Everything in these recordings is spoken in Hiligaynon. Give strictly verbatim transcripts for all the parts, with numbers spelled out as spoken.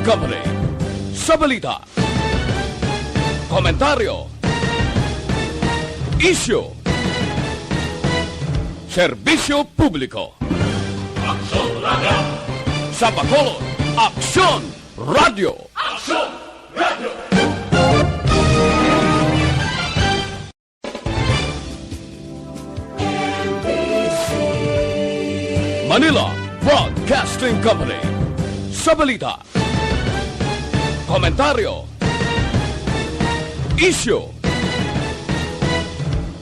Company. Sa balita, komentaryo, isyu, serbisyo publiko. Aksyon Radio! Sa Bacolod, Aksyon Radio! Aksyon Radio! Manila Broadcasting Company. Sa balita, komentaryo, isyu,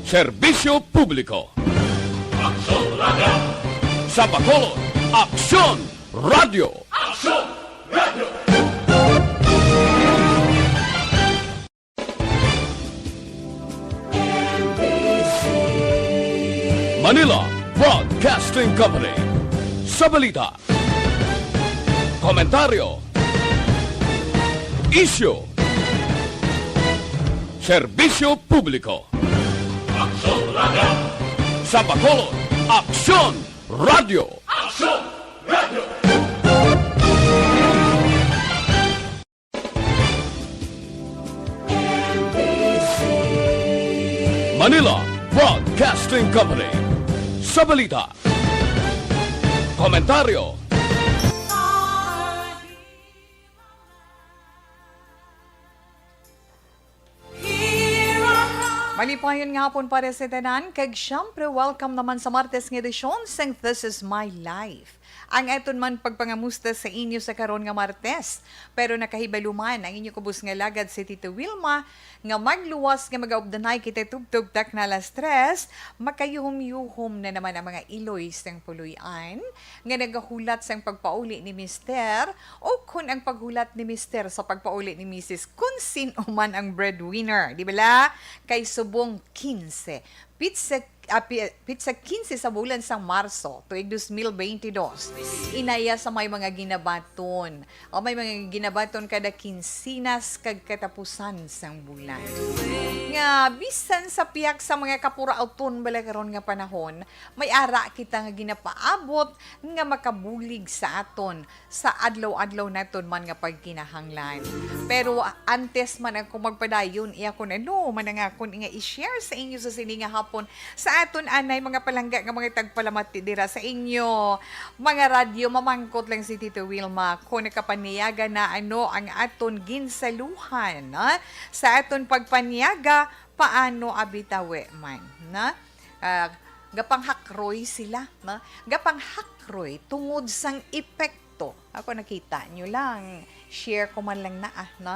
serbisyo publiko. Aksyon Radio! Sa Bacolod, Aksyon Radio! Aksyon Radio! Manila Broadcasting Company. Sa balita, komentaryo, isyu, serbisyo publiko. Aksyon Radio! Sa Bacolod, Aksyon Radio! Aksyon Radio! Manila Broadcasting Company. Sa balita, komentaryo, malipayon nga hapon para sa tanan, kag siyempre, welcome naman sa Martes nga edisyon sang This Is My Life. Ang aton man pagpangamusta sa inyo sa karon nga Martes. Pero nakahibalo man ang inyo kubos nga lagad si Tita Wilma nga magluwas nga magaupdanay kita tubtob takna alas tres, makayuhom-yuhom na naman ang mga iloy sang puloy-an nga nagahulat sang pagpauli ni Mister o kon ang paghulat ni Mister sa pagpauli ni Misis, kon sin-o man ang breadwinner, di bala? Kay subong quince, pitsa, ah, pi-, pitsa quince sa bulan sang Marso, tuig dos mil beintidos, inaya sa may mga ginabaton, o may mga ginabaton kada kinsinas kag katapusan sang bulan. Nga bisan sa pihak sa mga kapurauton bala karon nga panahon, may ara kita nga ginapaabot nga makabulig sa aton sa adlaw-adlaw naton man nga pagkinahanglan. Pero antes man ako magpadayon, iya ko na, no, man nga akon nga i-share sa inyo sa sini nga hapon sa aton anay mga palangga nga mga tagpalamati dira sa inyo mga radyo, mamangkot lang si Tito Wilma kung nakapaniyaga na ano ang aton ginsaluhan, ah, sa aton pagpaniyaga, paano abi tawi man, na? Ah, gapanghakroy sila, no? Gapanghakroy tungod sang epekto. Ako, nakita nyo lang, share ko man lang na, ah, no?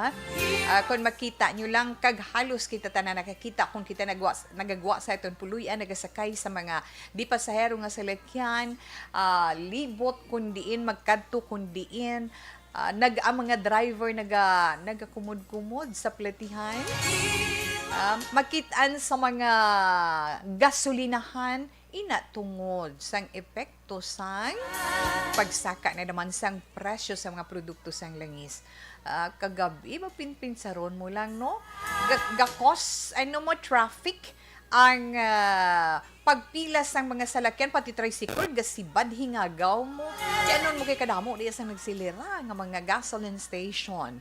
Ah, kung makita nyo lang, kag halos kita tanan nakakita kung kita nagwa-, nagagwa sa aton puloy-an, nagasakay sa mga di pasahero nga salakyan, ah, libot kun diin, magkadto kun diin, ah, nag-, ang mga driver naga-, nagakumod-kumod sa platihan. Ah, makit-an sa mga gasolinahan, ina tungod sang epekto sang pagsaka na naman sang presyo sa mga produkto sang langis. Ah, kagabi, mapinpinsaron mo lang, no? Ga-, gakos, ano mo, traffic ang, ah, pagpila sang mga salakyan, pati tricycle, gasibad, hingagaw mo. Kaya nun mo kay kadamo diya sa nagsilira nga mga gasoline station.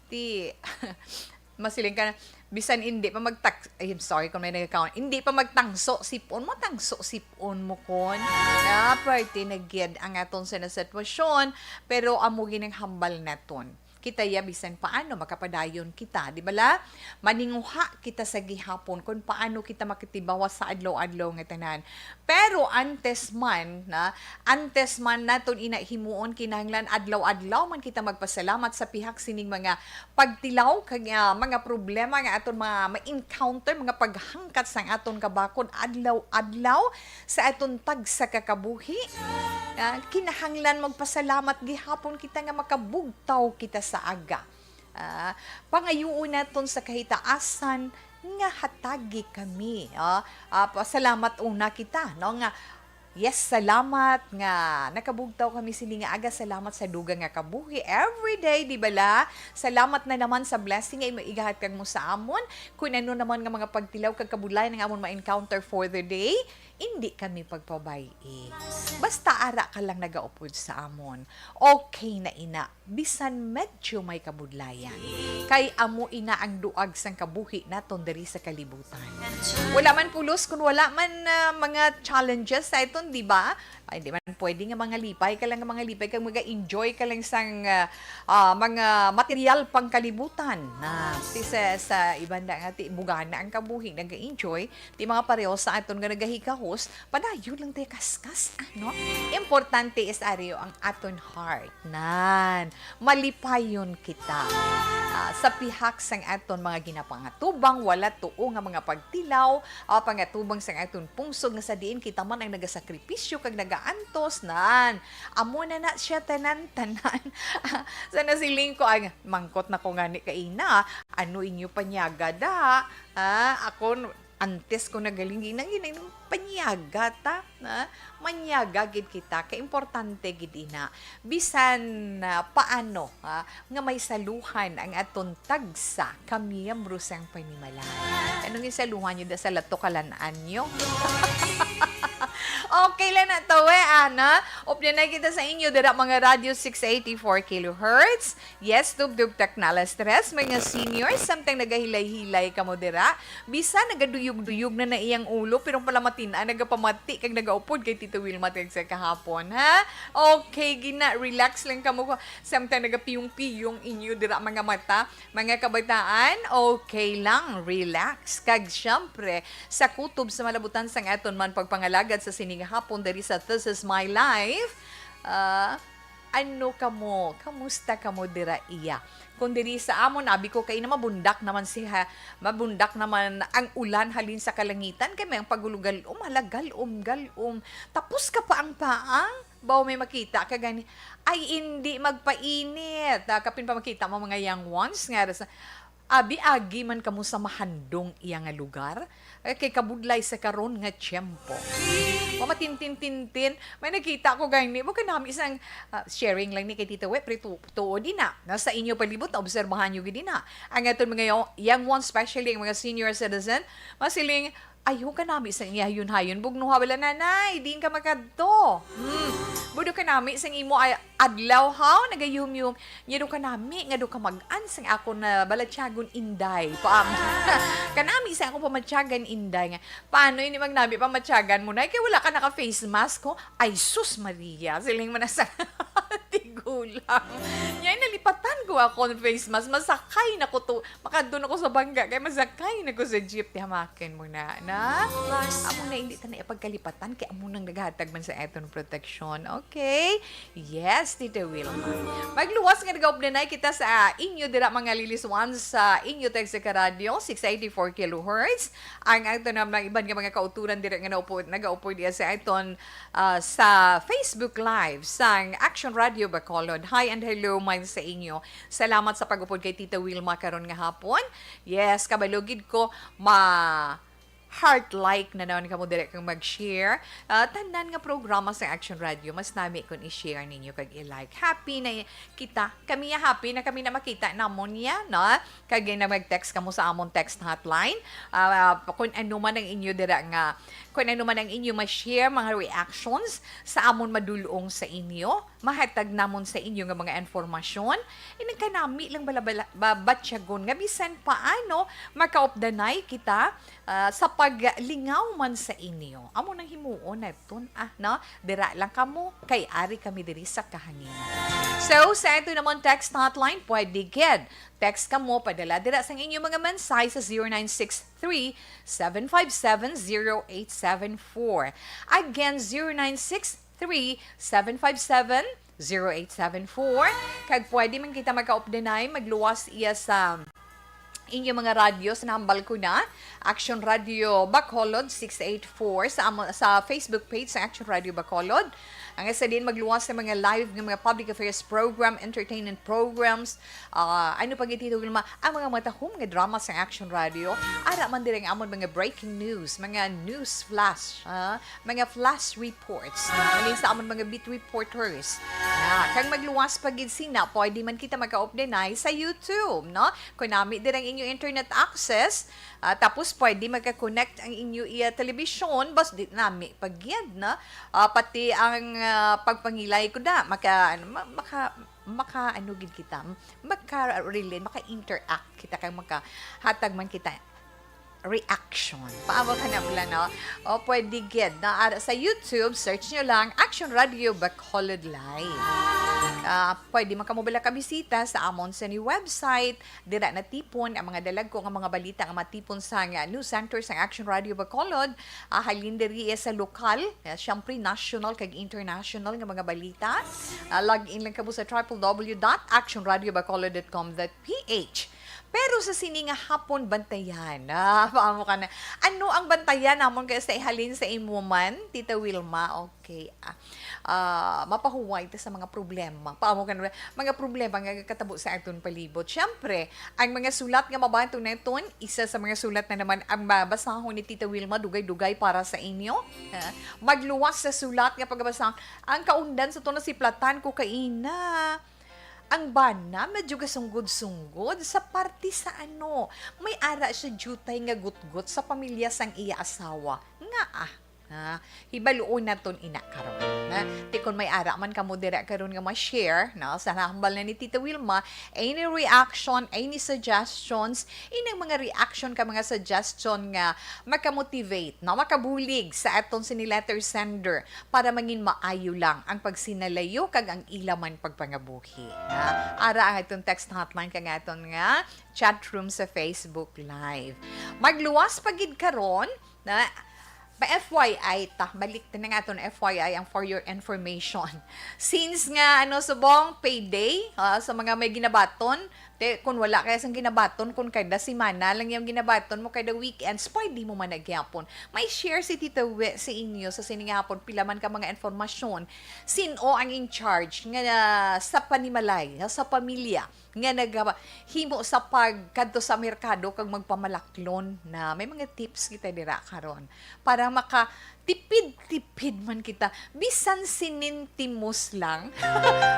Ti, masiling ka na, bisan hindi pa magtak-, ay, I'm sorry kung may nagkakaon, hindi pa magtangso sipon mo, tangso sipon mo kon. Ah, parte na gid ang aton sa sitwasyon, pero amo ginang hambal naton. Kita ya bisan paano makapadayon kita, di bala? Maninguha kita sa gihapon kung paano kita makatibawas sa adlaw-adlaw nga tanan. Pero antes man, na, antes man naton ina himuon, kinahanglan adlaw-adlaw man kita magpasalamat sa pihak sining mga pagtilaw kag, ah, mga problema nga aton mga ma-encounter, mga paghangkat sang aton kabakod adlaw-adlaw sa aton tagsa ka kabuhi. Ah, kinahanglan magpasalamat gihapon kita nga makabugtaw kita sa aga. Ah, pangayuon naton sa kahitaasan nga hatagi kami. Ah, ah, pasalamat una kita, no, nga, yes, salamat nga nakabugtaw kami sini nga aga. Salamat sa dugang nga kabuhi every day, di bala? Salamat na naman sa blessing nga imo igahatag mo sa amon. Kun ano naman nga mga pagtilaw kag kabudlayan nga amon ma-encounter for the day, Indi kami pagpabay-i. Basta ara ka lang nagaupod sa amon, okay na ina, bisan medyo may kabudlayan. Kay amo ina ang duag sang kabuhi naton diri sa kalibutan. Wala man pulos kun wala man, ah, mga challenges sa iton, di ba? Ay, di man pwede nga mangalipay ka lang, nga mangalipay kag maga-enjoy ka lang sang, ah, ah, mga material pang kalibutan. Na, ti sa, sa iban na nga, ti bugana ang kabuhi, naga-enjoy, ti mga pareho sa aton nga nagahigahos, padayon lang tayo kaskas, ano? Importante is ariyo ang aton heart. Nan, malipayon kita. Ah, sa pihak sang aton mga ginapangatubang, wala tuo nga mga pagtilaw, ah, pangatubang sang aton pungsod nga sa diin kita man ang nagasakripisyo kag nagaantos, nan, amo na na siya tanan-tanan. Sa nasiling ko, ay, mangkot na ko ngani kaina, ano inyo panyaga da? Ah, ako, antes ko nagaling ginang ginang panyaga ta, ha? Manyaga gid kita, kay importante gid ina. Bisan, ah, paano, ha, nga may saluhan ang aton tagsa ka miyembro sang panimalay. Anong isaluhan niyo da sa latokalan-an niyo? Okay lang na to, eh, ana. Updatean kita sa inyo dira mga Radyo six eighty-four kilohertz. Yes, tubtub Technala Stress, mga seniors, samtang nagahilay-hilay kamo dira. Bisan nagaduyog-duyog na na iyang ulo, pero pala matin-an, nagapamati kag nagaupod kay Tito Wilma tag sa kahapon, ha? Okay, gina, relax lang kamo. Samtang nagapiyong-piyong inyo dira mga mata, mga kabataan, okay lang, relax. Kag syempre, sa kutob sa malabutan sang aton man pagpangalagad sa sining hapon diri sa This Is My Life, ah, ano kamo? Kamusta kamo dira iya? Kung diri sa amon, abi ko kay na mabundak naman si ha, mabundak naman ang ulan halin sa kalangitan, kay may ang pagulugal-om, hala, galom, galom. Tapos ka pa ang paang? Baw may makita ka gani, ay, hindi magpainit. Ah, kapin pa makita mo mga young ones nga sa, abi, agi man kamo sa mahandong iya nga lugar. Eh, kay kabudlay sa karon nga tiyempo. Mamatintin-tintin, may nakita ko gani, bukan nami sang, ah, sharing lang ni kay Tita We, pero tu-, tuod din na. Nasa inyo palibot, obserbahan nyo gid na. Ang aton mga yo-, young ones, especially ang mga senior citizen, masiling, ayaw ka nami sang ihayon-hayon, bugnuha bala, nanay, diin ka makadto. Hmm. Budo ka nami sang imo ay adlaw, haw, nagayumyum. Nya do ka nami nga do ka mag-an sang akon na balatyagon, inday. Paam. Kanami sa akong pamatyagan, inday, nga, "Paano ini magnami pamatyagan mo, nay? Kay wala ka naka-face mask ko." Ay, sus Maria, siling man na sa tigulang. Nya, nalipatan ko akon face mask. Masakay na ko to. Makadto na ko sa bangga, kay masakay na ko sa jeep. Di hamakin mo na, na? Amo na, hindi ta na ipagkalipatan, kay amo nang naghatag man sa aton proteksyon. Okay? Yes, Tita Wilma. Magluwas nga nagaupdanay kita sa inyo dira, mga liliswan, sa inyo tag sa ka radyo, six eighty-four kilohertz. Ang ato na mga iban nga mga kauturan dira nga naupo, nagaupo diya sa aton, ah, sa Facebook Live sang Action Radio Bacolod. Hi and hello man sa inyo. Salamat sa pag-upod kay Tita Wilma karon nga hapon. Yes, kabalo gid ko, ma heart like na naman kamo dire kang mag-share. Ah, tanan nga programa sa Action Radio, mas nami kung i-share ninyo kag i-like. Happy na kita. Kami ya happy na kami na makita namon ya, no? Kag na mag-text kamo sa amon text hotline. Ah, kung ano man ang inyo dira nga, kung ano man ang inyo ma-share, mga reactions sa amon madulong sa inyo, mahatag namon sa inyo nga mga informasyon, ining kanami lang bala-bala, ba-, batyagon nga bisan paano makaupdanay kita, ah, sa paglingaw man sa inyo. Amo nang himuon naton, ah, no? Dira lang kamo, kay ari kami diri sa kahanginan. So, sa ato namon text hotline, pwede gid. Text kamo, padala dira sang inyo mga mensahe sa zero nine six three, seven five seven, zero eight seven four. Again, zero nine six three, seven five seven, zero eight seven four. Kag pwede man kita magkaupdanay, magluwas iya sa inyo mga radyo sa nambal ko na, Action Radio Bacolod six eight four, sa amo, sa Facebook page sa Action Radio Bacolod. Ang isa din magluwas sa mga live nga mga public affairs program, entertainment programs, ah, ano pa gid, Tita Wilma, ang mga matahom nga drama sa Action Radio. Ara man diri ang amon mga breaking news, mga news flash, ah, mga flash reports. Halin sa amon mga beat reporters. Na, kang magluwas pa gid sina, pwede man kita maka-updenay sa YouTube, no? Kung nami diri ang inyo internet access, ah, tapos pwede maka-connect ang inyo iya telebisyon, bas di nami pa gid, no? Ah, pati ang, ah, pagpangilay ko na, maka, ano, ma-, maka, maka, ano gid kita, maka-relate, maka-interact kita, kay makahatag man kita reaction. Paabot ka na pala, no? O pwede gid, no? Ara sa YouTube, search nyo lang Action Radio Bacolod Live. Ah, pwede man kamo bala kabisita sa amon sa ni website. Dira natipon ang mga dalagko nga mga balita nga matipon sa nga news center sang Action Radio Bacolod. Ah, halin diri sa lokal, ah, siyempre national kag international nga mga balita. Ah, log in lang kamo sa triple W dot action radio bacolod dot com dot P H. Pero sa sini nga hapon, bantayan. Ah, paamo ka na. Ano ang bantayan namon kay sa ihalin sa imo man, Tita Wilma? Okay. Ah, ah, mapahuway ta sa mga problema. Paamo ka na, mga problema nga katabo sa aton palibot. Siyempre, ang mga sulat nga mabaton naton, isa sa mga sulat na naman ang babasahon ni Tita Wilma, dugay-dugay para sa inyo. Ah, magluwas sa sulat nga pagbasa. Ang kaundan sa to na si Platan ko kaina. Ang bana medyo gasunggod-sunggod sa parte sa ano, may ara siya diutay nga gutgot sa pamilya sang iya asawa. Nga ah, ha? Hibaluon naton ina karon, ha? Ti kon may ara man kamo dira karon nga ma-share, no? Sa nahambal na ni Tita Wilma, any reaction, any suggestions, ining mga reaction ka mga suggestion nga makamotivate, no? Makabulig sa aton sini letter sender para mangin maayo lang ang pagsinalayo kag ang ila man pagpangabuhi. Na, ara ang aton text hotline kag aton nga chat room sa Facebook Live. Magluwas pa gid karon na pa F Y I ta, balik ta na nga aton F Y I ang for your information. Since nga, ano, subong payday, ah, sa mga may ginabaton, te, kung wala kaya sang ginabaton, kung kada semana lang yung ginabaton mo, kada weekends, pwede mo man nagyapon. May share si Tita We sa inyo sa sini nga hapon, pila man ka mga informasyon. Sin-o ang in charge nga, ah, sa panimalay, sa pamilya, nga nagahimo sa pagkadto sa merkado kag magpamalaklon na may mga tips kita dira karon para makatipid-tipid man kita bisan sinintimos lang.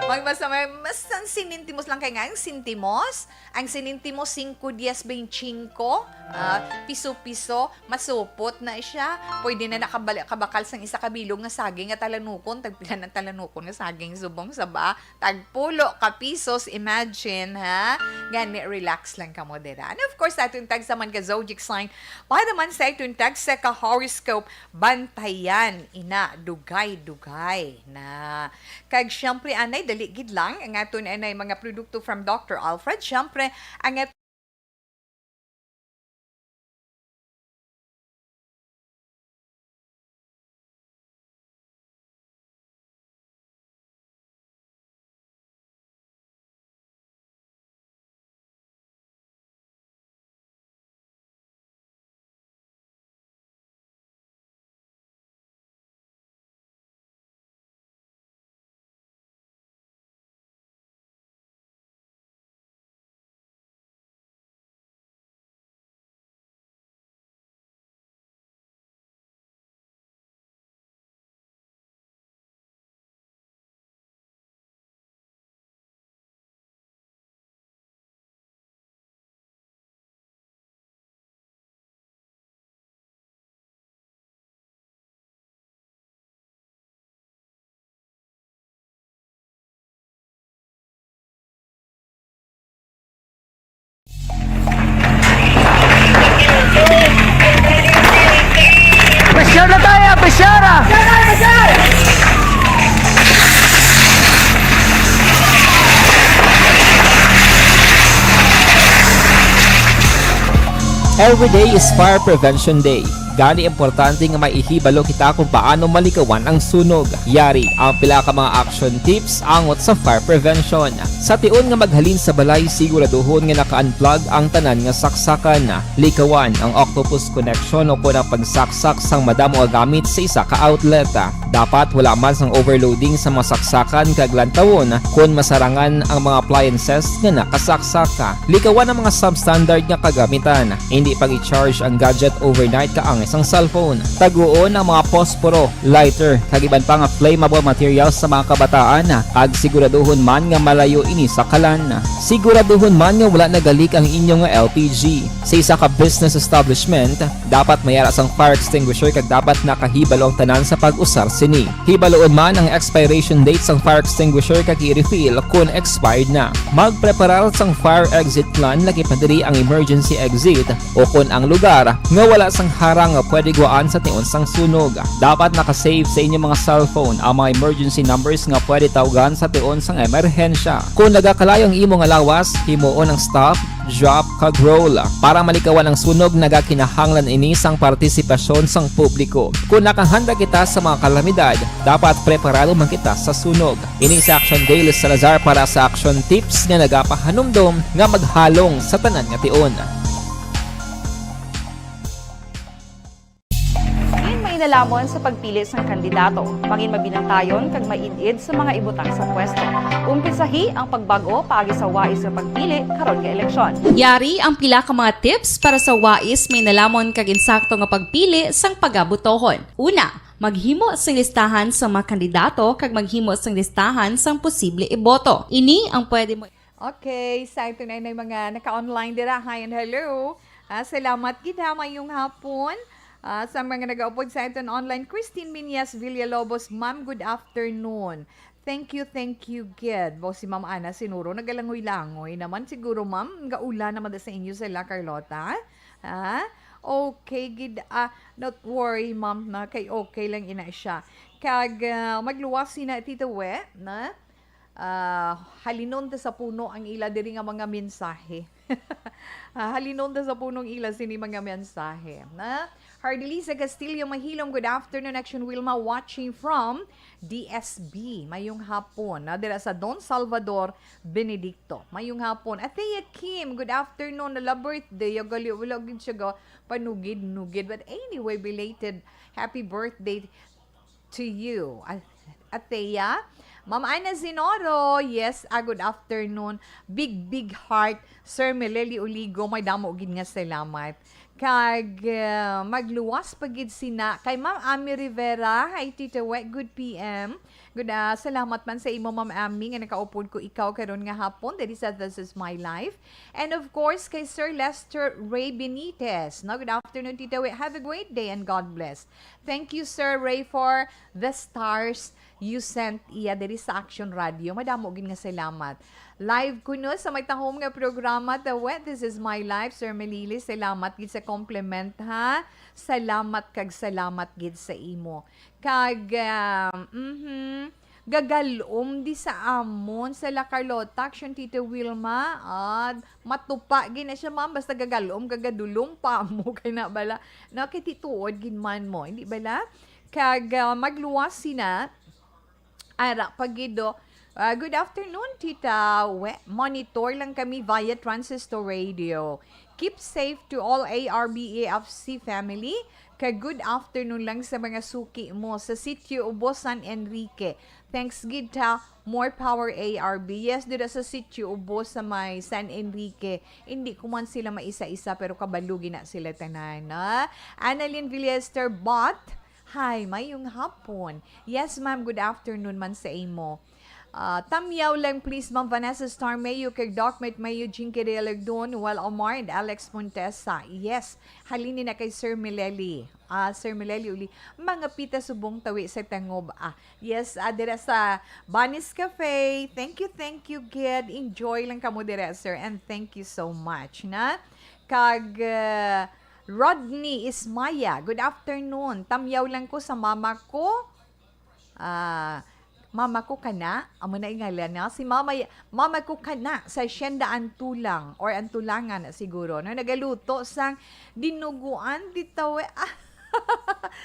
Magbasa may bisan sinintimos lang kay nga ang sintimos, ang sinintimos singko, dies, beintsingko, ah, piso-piso, masupot na siya. Pwede na nakabal-, kabakal sang isa ka bilog nga saging nga talanukon, tagpila ng talanukon nga saging subong sa ba? Tagpulo ka pisos, imagine, ha? Gani, relax lang kamo dira. And of course, sa aton tagsa man ka zodiac sign, para man sa aton tagsa ka horoscope, bantayan, ina, dugay-dugay na. Kag syempre, anay, dali gid lang ang aton anay mga produkto from Doctor Alfred. Syempre, ang at- Pressure na tayo, pressure ah! Every day is Fire Prevention Day. Gani, importante nga may ihibalo kita kung paano malikawan ang sunog. Yari ang pila ka mga action tips angot sa fire prevention. Sa tion nga maghalin sa balay, siguraduhon nga naka-unplug ang tanan nga saksakan. Likawan ang octopus connection o kon ang pagsaksak sang madamo nga gamit sa isa ka outlet. Dapat wala man sang overloading sa mga saksakan kag lantawon kon masarangan ang mga appliances nga nakasaksak. Likawan ang mga substandard nga kagamitan. Hindi pag-i-charge ang gadget overnight kaangay sang cellphone. Taguon ang mga posporo, lighter, kag iban pa nga flammable materials sa mga kabataan, kag siguraduhon man nga malayo ini sa kalan. Siguraduhon man nga wala nagalik ang inyo nga L P G. Sa isa ka business establishment, dapat may ara sang fire extinguisher kag dapat nakahibalo ang tanan sa pag-usar sini. Hibaloon man ang expiration date sang fire extinguisher kag i-refill kon expired na. Magpreparar sang fire exit plan, lakip na diri ang emergency exit o kon ang lugar nga wala sang harang nga pwede guwaan sa tion sang sunog. Dapat naka-save sa inyo mga cellphone ang mga emergency numbers nga pwede tawgan sa tion sang emerhensya. Kon nagakalayo ang imo nga lawas, himuon ang stop, drop, kag roll. Para malikawan ang sunog, nagakinahanglan ini sang partisipasyon sang publiko. Kon nakahanda kita sa mga kalamidad, dapat preparado man kita sa sunog. Ini si Action Daily Salazar para sa Action Tips nga nagapahanumdom nga maghalong sa tanan nga tion. May nalamon sa pagpili sang kandidato, mangin mabinantayon kag maid-id sa mga ibutang sa pwesto. Umpisahi ang pagbag-o paagi sa wais nga pagpili karon nga eleksyon. Yari ang pila ka mga tips para sa wais, may nalamon kag insakto nga pagpili sang pagabotohon. Una, maghimo sing listahan sa mga kandidato kag maghimo sing listahan sang posible iboto. Ini ang pwede mo. Okay, sa ito na yung mga naka-online dira. Hi and hello. Ah, salamat gid ha, mayong hapon. Ah, sa mga nagaupod sa aton online, Christine Minyas Villalobos, ma'am, good afternoon. Thank you, thank you, gid. Bo, si Ma'am Ana Sinuro, nagalangoy-langoy naman siguro, ma'am. Gaula naman da sa inyo sila, Carlota. Ha? Okay, gid. Ah, not worry, ma'am, na kay okay lang ina siya. Kag, ah, magluwas sina Tito We, na? Ah, halinon ta sa puno ang ila diri nga mga mensahe. Ah, halinon ta sa punong ila sini mga mensahe, na? Hardilisa Castillo Mahilom, good afternoon, Action Wilma, watching from D S B. Mayong hapon, na dira sa Don Salvador Benedicto. Mayong hapon. Athea Kim, good afternoon. Nala birthday, ya gali, wala gid siya ga panugid-nugid. But anyway, belated happy birthday to you, A-, Athea. Ma'am Ana Zinoro, yes, ah, good afternoon. Big, big heart, Sir Meleli Uligo, may damo gid nga salamat. Kag, ah, magluwas pa gid sina kay Ma'am Ami Rivera. Hi, Tita We, good P M. Good, ah, salamat man sa imo, Ma'am Ami, nga nakaupod ko ikaw karon nga hapon. That is, ah, This Is My Life. And of course, kay Sir Lester Ray Benitez. No? Good afternoon, Tita We. Have a great day and God bless. Thank you, Sir Ray, for the stars you sent iya diri sa Action Radio. Madamo gid nga salamat. Live kuno sa may tahom nga programa, The Wet, This Is My Life, Sir Melili. Salamat gid sa compliment, ha? Salamat kag salamat gid sa imo. Kag, ah, mhm, gagalom di sa amon, sa La Carlota, Action Tito Wilma. Ah, matupa gid na siya, ma'am. Basta gagalom, gagadulom pa mo kay na bala. No, kay tituod gid man mo, hindi bala? Kag, ah, magluwas sina. Ara pa gid, oh. Ah, good afternoon, Tita. We, monitor lang kami via Transistor Radio. Keep safe to all A R B A F C family. Kag good afternoon lang sa mga suki mo sa Sitio Ubos, San Enrique. Thanks gid ta, more power A R B. Yes, dira sa Sitio Ubos sa may San Enrique. Hindi ko man sila maisa-isa, pero kabalo gid na sila tanan, na? Annalyn Villester Bot, hi, mayong hapon. Yes, ma'am, good afternoon man sa imo. Ah, tamyaw lang, please, Ma'am Vanessa Star Mayo, kay Doc Mate Mayo, Jinky Realagdon, Noel Omar, and Alex Montesa. Yes, halini na kay Sir Mileli. Ah, Sir Mileli uli. Mga pita subong tawi sa tangob. Ah, yes, ah, dira sa Bunny's Cafe. Thank you, thank you, gid. Enjoy lang kamo dira, sir. And thank you so much, na? Kag, ah, Rodney Ismaya, good afternoon. Tamyaw lang ko sa mama ko. Ah, mama ko kana, amo na ingalan na. Si mama, y-, mama ko kana sa Hacienda Antulang or Antulangan na siguro, no? Nagaluto sang dinuguan ditaw, eh. Ah,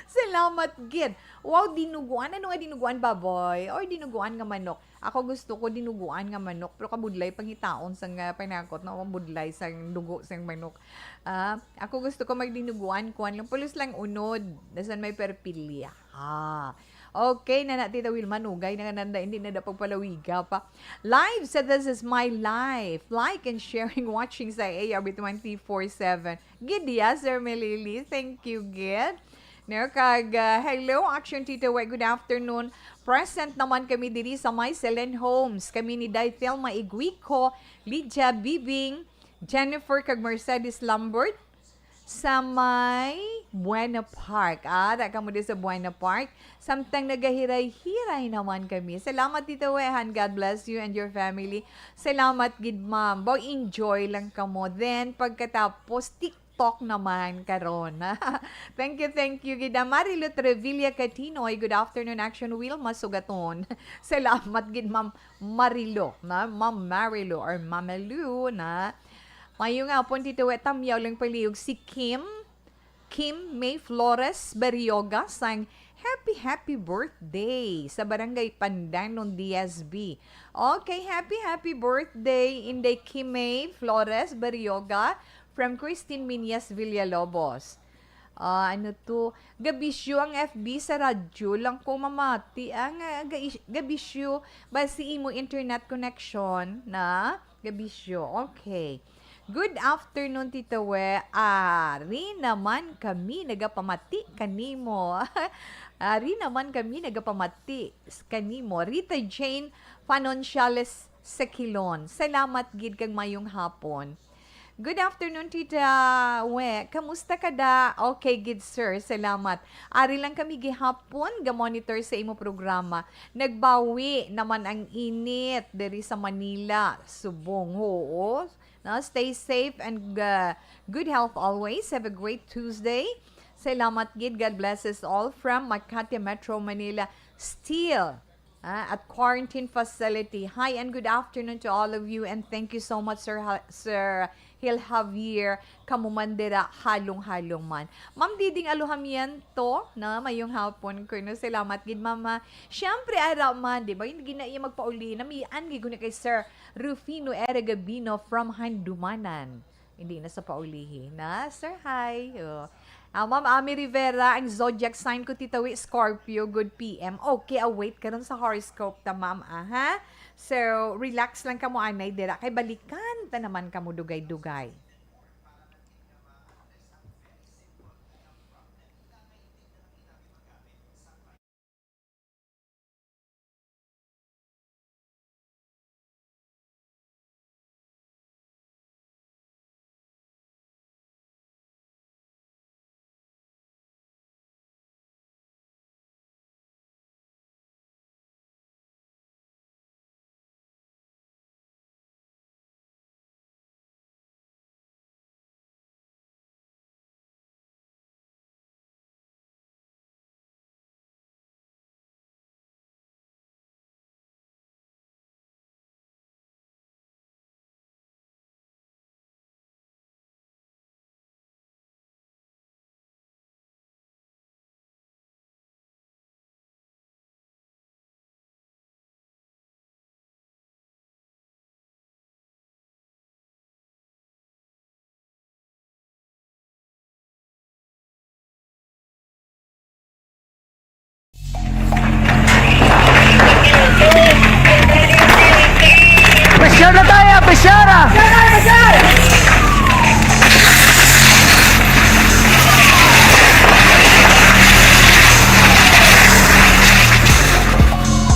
Salamat gid. Wow, dinuguan. Ano nga dinuguan, baboy? Or dinuguan nga manok? Ako gusto ko dinuguan nga manok, pero kabudlay pangitaon sang, ah, panakot, no? Mabudlay sang dugo sang manok. Ah, ako gusto ko magdinuguan, kuwan lang, pulos lang unod, dasan may perpilya. Ah. Okay na na, Tita Wilma, nugay na nga nanda, hindi na da pagpalawiga pa. Live sa This Is My Life. Like and sharing, watching sa A R B twenty-four seven. Gid ya, Sir Melili. Thank you, gid. No, kag, ah, hello, Action Tito Wet. Good afternoon. Present naman kami diri sa My Selen Homes. Kami ni Day Thelma Iguico, Lydia Bibing, Jennifer kag Mercedes Lambert sa may Buena Park. Ah, da kamo di sa Buena Park. Samtang nagahiray-hiray naman kami. Salamat, Tito Wehan. God bless you and your family. Salamat gid, ma'am. Baw, enjoy lang kamo. Then, pagkatapos, TikTok naman karon. Thank you, thank you gid. Ah, Marilo Trevilla Catinoy, good afternoon, Action Wheel, masugaton. Salamat gid, Ma'am Marilo, na? Ma'am Marilo or Mama Lu, na? Mayo nga hapon, Tito Wet, tamyaw lang palihog si Kim. Kim May Flores Berrioga sang happy, happy birthday sa Barangay Pandanon, D S B. Okay, happy, happy birthday, Inday Kim May Flores Berrioga from Christine Miñas Villalobos. Ah, ano to? Gabisyo ang F B sa radyo lang ko mamati. Ah, nga, ga-, gabisyo ba si imo internet connection na? Gabisyo. Okay. Good afternoon, Tita We. Ari naman kami nagapamati kanimo. Ari naman kami nagapamati s-, kanimo. Rita Jane Panonsiales Sequilon. Salamat gid kag mayong hapon. Good afternoon, Tita We. Kamusta ka da? Okay gid, sir. Salamat. Ari lang kami gihapon ga-monitor sa imo programa. Nagbawi naman ang init diri sa Manila. Subong, oo. No, stay safe and, uh, good health always. Have a great Tuesday. Salamat gid. God bless us all from Makati Metro Manila. Still, ah, at quarantine facility. Hi and good afternoon to all of you, and thank you so much, Sir Ha-, Sir Hil Javier. Kamo man dira, halong-halong man. Ma'am Diding Alojamiento, na mayong hapon kuno. Salamat gid, Mama. Siyempre, ara man, di ba? Hindi na iya magpauli. Namian gid ko na kay Sir Rufino Era Gabino from Handumanan. Hindi na sa paulihi na. Sir, hi. Oh. Ah, Ma'am Ami Rivera, ang zodiac sign ko, Tita We, Scorpio, good P M. Okay, await karon sa horoscope ta, Ma'am, ah, ha? So, relax lang kamo, anay, dira. Kay balikan ta naman kamo dugay-dugay. Pressure na tayo, pressure ah!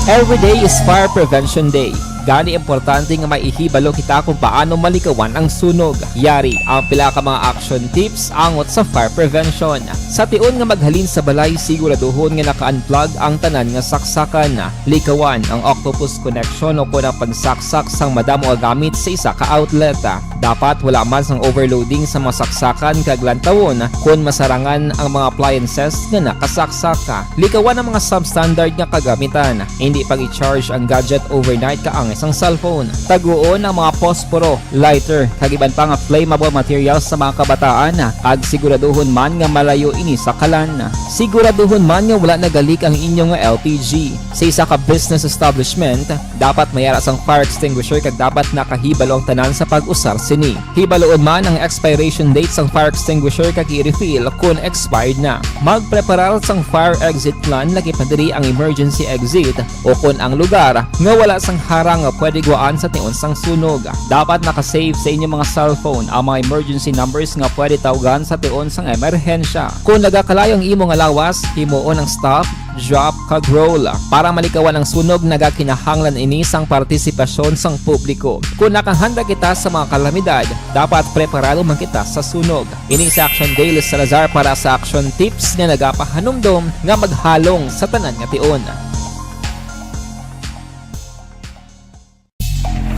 Every day is Fire Prevention Day. Gani, importante nga maihibalo kita kung paano malikawan ang sunog. Yari ang pila ka mga action tips angot sa fire prevention. Sa tion nga maghalin sa balay, siguraduhon nga naka-unplug ang tanan nga saksakan. Likawan ang octopus connection o kon ang pagsaksak sang madamo nga gamit sa isa ka outlet. Dapat wala man sang overloading sa mga saksakan kag lantawon kon masarangan ang mga appliances nga nakasaksak. Likawan ang mga substandard nga kagamitan. Hindi pag-i-charge ang gadget overnight kaangay sang cellphone. Taguon ang mga posporo, lighter, kag iban pa nga flammable materials sa mga kabataan, kag siguraduhon man nga malayo ini sa kalan. Siguraduhon man nga wala nagalik ang inyo nga L P G. Sa isa ka business establishment, dapat may ara sang fire extinguisher kag dapat nakahibalo ang tanan sa pag-usar sini. Hibaluon man ang expiration date sang fire extinguisher kag i-refill kon expired na. Magpreparar sang fire exit plan, lakip na diri ang emergency exit, o kon ang lugar nga wala sang harang nga pwede guwaan sa tion sang sunog. Dapat naka-save sa inyong mga cellphone ang mga emergency numbers nga pwede tawgan sa tion sang emerhensya. Kung nagakalayo ang imo nga lawas, himuon ang stop, drop, kag roll. Para malikawan ang sunog, nagakinahanglan ini sang partisipasyon sang publiko. Kung nakahanda kita sa mga kalamidad, dapat preparado man kita sa sunog. Ini si Action Daily Salazar para sa Action Tips nga nagapahanumdom nga maghalong sa tanan nga tion.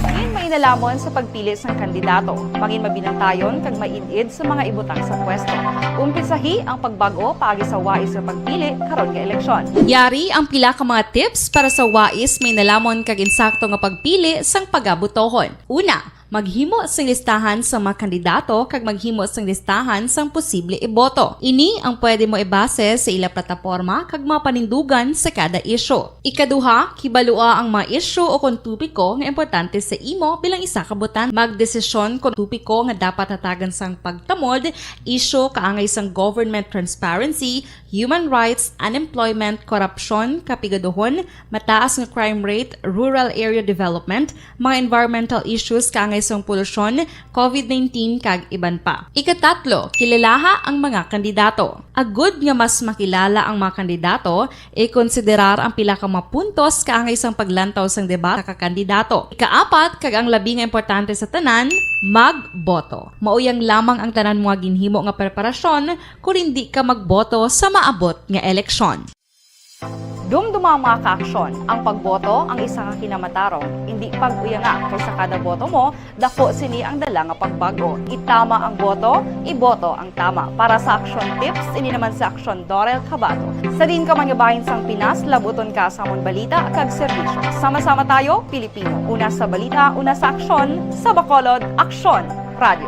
Mangin mainalamon sa pagpili sang kandidato. Mangin mabinantayon kag maid-id sa mga ibutang sa pwesto. Umpisahi ang pagbag-o paagi sa wais nga pagpili karon nga eleksyon. Yari ang pila ka mga tips para sa wais, mainalamon kag insakto nga pagpili sang pagabotohon. Una, maghimo sing listahan sa mga kandidato kag maghimo sing listahan sang posible iboto. Ini ang pwede mo ibase sa ila plataporma kag mga panindugan sa kada isyu. Ikaduha, kibalua ang mga isyu o kon topiko nga importante sa imo bilang isa ka botante. Magdesisyon kon topiko nga dapat hatagan sang pagtamod, isyu kaangay sang government transparency, human rights, unemployment, korupsyon, kapigaduhon, mataas nga crime rate, rural area development, mga environmental issues kaangay sang polusyon, covid nineteen, kag iban pa. Ikatatlo, kilalaha ang mga kandidato. Agud nga mas makilala ang mga kandidato, ikonsiderar ang pila ka mga puntos kaangay sang paglantaw sang debate ka kandidato. Ikaapat, kag ang labi nga importante sa tanan, magboto. Mauyang lamang ang tanan mo nga ginhimo nga preparasyon kon indi ka magboto sa maabot nga eleksyon. Dumduma ang mga kaaksyon. Ang pagboto ang isa ka kinamatarong. Indi pag-uyanga, kay sa kada boto mo, dako sini ang dala nga pagbag-o. Itama ang boto, iboto ang tama. Para sa Action Tips, ini naman si Action Dorel Cabato. Sa diin ka man nga bahin sang Pinas, labuton ka sa amon balita kag serbisyo. Sama-sama tayo, Pilipino. Una sa balita, una sa aksyon, sa Bacolod, Aksyon Radio.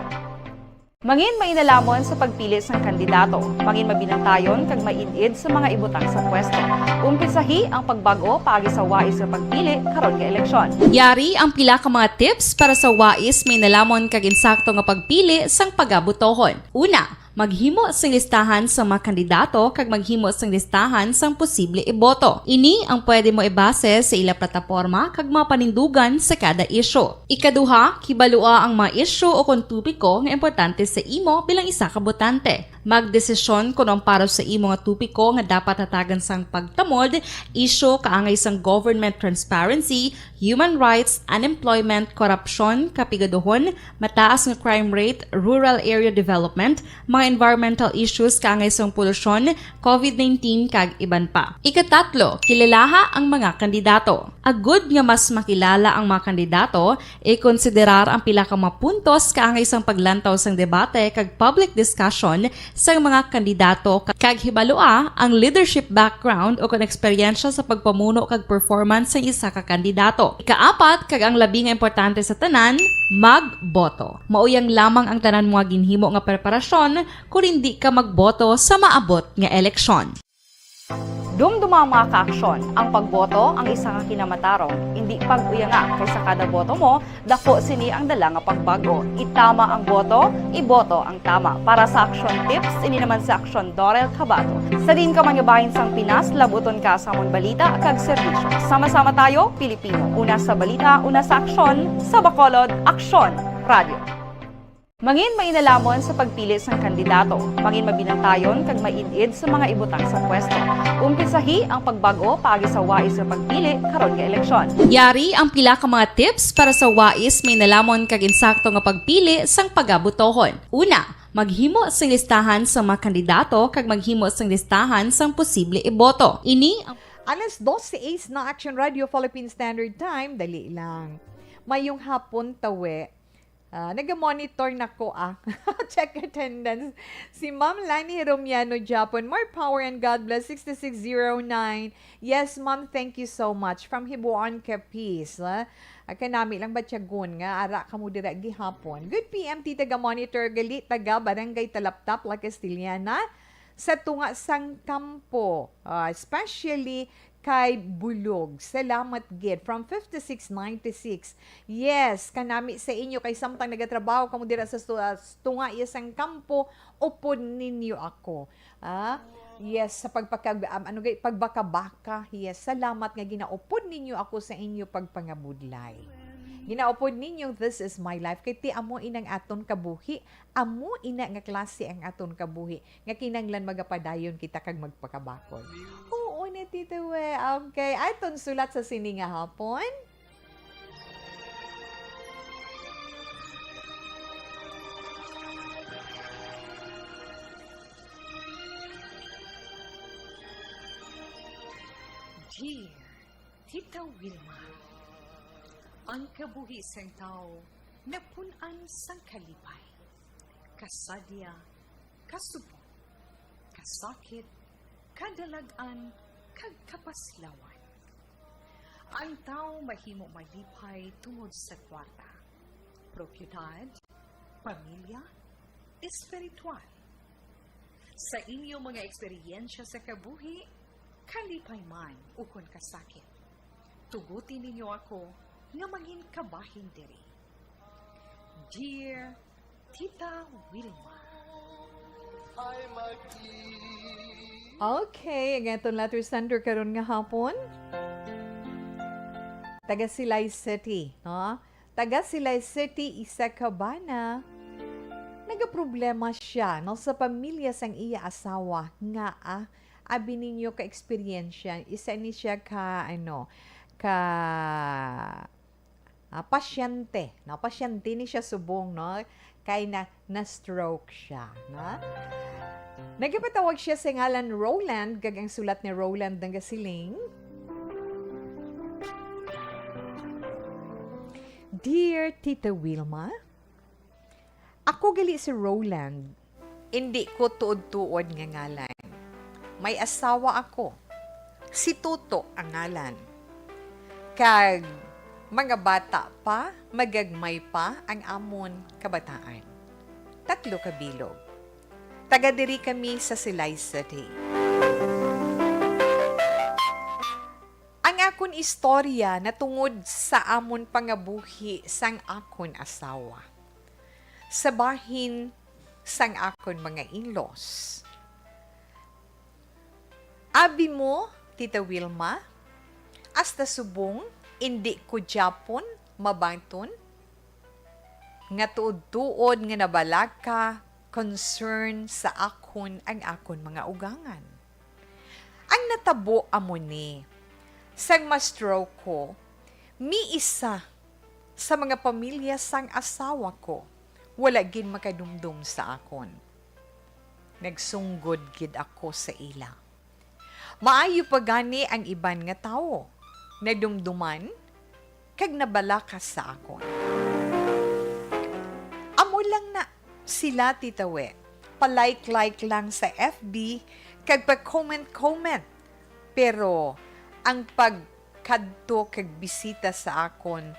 Mangin mainalamon sa pagpili sang kandidato. Mangin mabinantayon kag maid-id sa mga ibutang sa pwesto. Umpisahi ang pagbag-o paagi sa wais nga pagpili karon nga eleksyon. Yari ang pila ka mga tips para sa wais, mainalamon kag insakto nga pagpili sang pagabotohon. Una, maghimo sing listahan sa mga kandidato kag maghimo sing listahan sang posible iboto. Ini ang pwede mo ibase sa ila plataporma kag mga panindugan sa kada isyu. Ikaduha, kibalua ang mga isyu o kon topiko nga importante sa imo bilang isa ka botante. Magdesisyon kon ang para sa imo nga topiko nga dapat hatagan sang pagtamod, isyu kaangay sang government transparency, human rights, unemployment, korupsyon, kapigaduhon, mataas nga crime rate, rural area development, mga environmental issues kaangay sang polusyon, covid nineteen, kag iban pa. Ikatatlo, kilalaha ang mga kandidato. Agud nga mas makilala ang mga kandidato, ikonsiderar ang pila ka mga puntos kaangay sang paglantaw sang debate kag public discussion sang mga kandidato, kag hibalua ang leadership background o kon eksperyensya sa pagpamuno kag performance sang isa ka kandidato. Ikaapat, kag ang labi nga importante sa tanan, magboto. Mauyang lamang ang tanan mo nga ginhimo nga preparasyon kon indi ka magboto sa maabot nga eleksyon. Dumduma ang mga kaaksyon. Ang pagboto ang isa ka kinamatarong. Indi pag-uyanga, kay sa kada boto mo, dako sini ang dala nga pagbag-o. Itama ang boto, iboto ang tama. Para sa Action Tips, ini naman si Action Dorel Cabato. Sa diin ka man nga bahin sang Pinas, labuton ka sa amon balita kag serbisyo. Sama-sama tayo, Pilipino. Una sa balita, una sa aksyon, sa Bacolod, Aksyon Radio. Mangin mainalamon sa pagpili sang kandidato. Mangin mabinantayon kag maid-id sa mga ibutang sa pwesto. Umpisahi ang pagbag-o paagi sa wais nga pagpili karon nga eleksyon. Yari ang pila ka mga tips para sa wais, mainalamon kag insakto nga pagpili sang pagabotohon. Una, maghimo sing listahan sa mga kandidato kag maghimo sing listahan sang posible iboto. Ini ang Alas dos seis na Action Radio Philippine Standard Time, dali lang. Mayong hapon, tawe. Ah, naga-monitor na ko, ah. Check attendance. Si Ma'am Lani Romiano Japon. More power and God bless. Six six zero nine. Yes, ma'am, thank you so much. From Hibuan, Capiz, ah. Ah, kanami lang batyagon nga ara kamo dira gihapon. Good P M, Tita, ga-monitor gali, taga Barangay Talaptap, La Castellana, sa tunga sang kampo, ah, especially kay Bulog. Salamat gid. From fifty-six ninety-six. Yes, kanami sa inyo kay samtang nagatrabaho kamo dira sa stu-, ah, tunga iya sang kampo, upod ninyo ako. Ah, yes, sa pagpakag-, um, ano gay, pagbaka-baka. Yes, salamat nga ginaupod ninyo ako sa inyo pagpangabudlay. Ginaupod ninyo, this is my life. Kay ti amo inang aton kabuhi, amo ina nga klase ang aton kabuhi nga kinahanglan magapadayon kita kag magpakabakod. Oo na, Tito, eh. Okay, aton sulat sa sini nga hapon. Dear Tita Wilma, ang kabuhi sang tawo napun-an sang kalipay, kasadya, kasubong, kasakit, kadalag-an, kag kapaslawan. Ang tawo mahimo malipay tungod sa kwarta, propiedad, pamilya, espiritual. Sa inyo mga eksperyensya sa kabuhi, kalipay man ukon kasakit, tuguti ninyo ako nga mangin kabahin diri. Dear Tita Wilma. Okay, ang aton letter sender karon nga hapon. Taga Silay City, no? Taga Silay City, Isa Cabana. Nagaproblema siya, no, sa pamilya sang iya asawa nga, ah, abi ninyo ka eksperyensya, isa ni siya ka, ano, ka, ah, pasyente, no? Pasyente ni siya subong, no? Kay na, na-stroke siya, no? Nagapatawag siya sa ngalan Roland, kag ang sulat ni Roland nagasiling, Dear Tita Wilma, ako gali si Roland, indi ko tuod-tuod nga ngalan. May asawa ako. Si Toto ang ngalan. Kag mga bata pa, magagmay pa ang amon kabataan. Tatlo ka bilog. Taga diri kami sa Silay City. Ang akon istorya natungod sa amon pangabuhi sang akon asawa. Sa bahin sang akon mga in-laws. Abi mo, Tita Wilma, hasta subong indi ko gyapon mabaton nga tuod-tuod nga nabalaka concern sa akon ang akon mga ugangan. Ang natabo amo ni, sang ma-stroke ko, miisa sa mga pamilya sang asawa ko wala gid makadumdom sa akon. Nagsunggod gid ako sa ila. Maayo pa gani ang iban nga tawo, nadumduman kag nabalakas sa akon. Amo lang na sila, Tita We. Pa-like-like lang sa F B kag pa-comment-comment. Pero ang pagkadto kag bisita sa akon,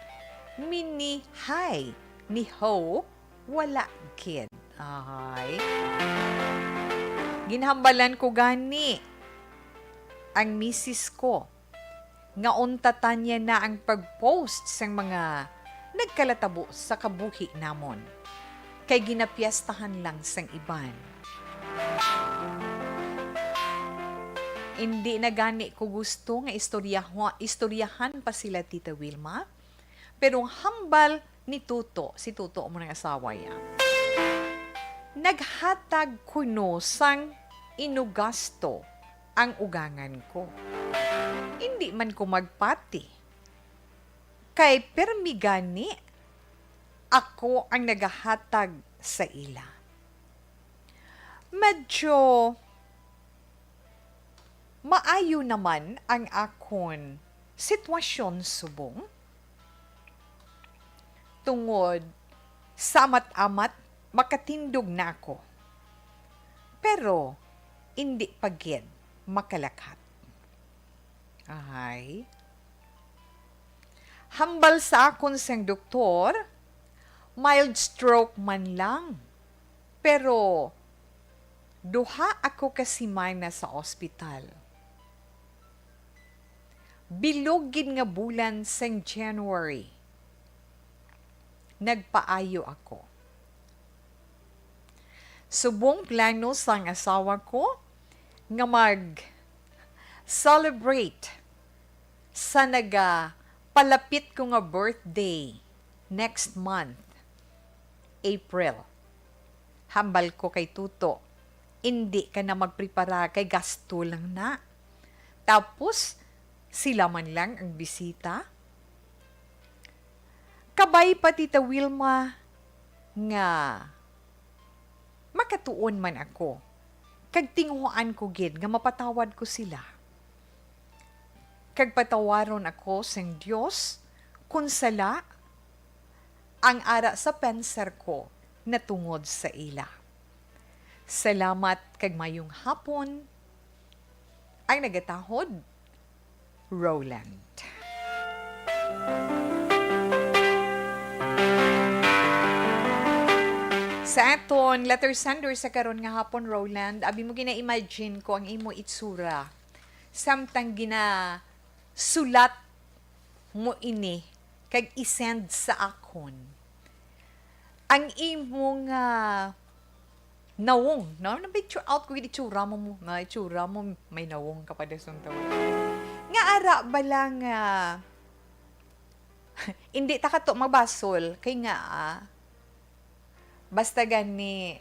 mini hi, ni ho, wala gid. Ay. Ginhambalan ko gani ang misis ko nga untatan niya na ang pag-post sang mga nagkalatabo sa kabuhi namon, kay ginapiestahan lang sang iban. Indi na gani ko gusto nga istoryaho-, istoryahan pa sila, Tita Wilma, pero hambal ni Tuto, si Tuto amo nang asawa niya, naghatag kuno sang inugasto ang ugangan ko. Indi man ko magpati, kay permi gani ako ang nagahatag sa ila. Medyo maayo naman ang akon sitwasyon subong, tungod Sa amat-amat, makatindog na ako. Pero indi pa gid makalakat. Ahay. Hambal sa akon sang doktor, mild stroke man lang. Pero duha ako ka semana sa ospital. Bilog gid nga bulan sang January, nagpaayo ako. Subong plano sang asawa ko nga mag-celebrate sa nagapalapit ko nga birthday next month, April. Hambal ko kay Tuto, "Indi ka na magprepara kay gasto lang na. Tapos, sila man lang ang bisita." Kabay pa, Tita Wilma, nga makatuon man ako, kag tinguhaan ko gid nga mapatawad ko sila. Kag patawaron ako sang Dios kon sala ang ara sa pensar ko natungod sa ila. Salamat kag mayong hapon. Ang nagatahod, Roland. Sa aton letter sender sa karon nga hapon, Roland, abi mo, gina-imagine ko ang imo itsura samtang ginasulat mo ini kag i-send sa akon. Ang imo nga nawong, no? Na-picture out ko gid itsura mo, mo, nga itsura mo, may nawong ka pa dason tawo. Nga ara ba lang, ah, hindi ta kato mabasol, kay nga, ah, basta gani,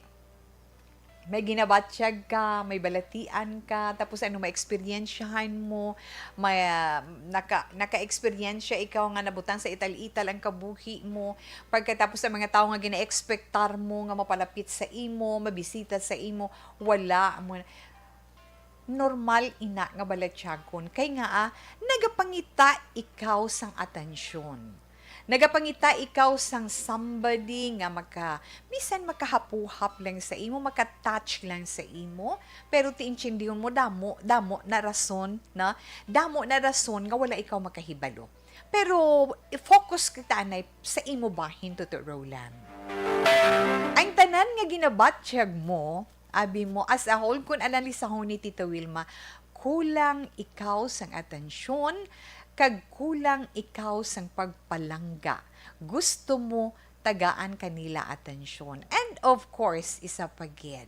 may ginabatyag ka, may balatian ka, tapos ano, may eksperyensyahan mo, may, ah, naka-, naka-eksperyensya ikaw nga nabutang sa ital-ital ang kabuhi mo, pagkatapos ang mga tawo nga gina-expectar mo nga mapalapit sa imo, mabisita sa imo, wala mo. Normal ina nga balatyagon, kay nga, ah, nagapangita ikaw sang atensyon. Nagapangita ikaw sang somebody nga maka-, bisan makahapuhap lang sa imo, maka-touch lang sa imo, pero ti intindihon mo, damo, damo na rason, na, damo na rason nga wala ikaw makahibalo. Pero i-focus kita anay sa imo bahin, Tuto Roland. Ang tanan nga ginabatyag mo, abi mo, as a whole, kun analisahon ni Tita Wilma, kulang ikaw sang atensyon, kag kulang ikaw sang pagpalangga. Gusto mo tagaan ka nila atensyon. And of course, isa pa gid,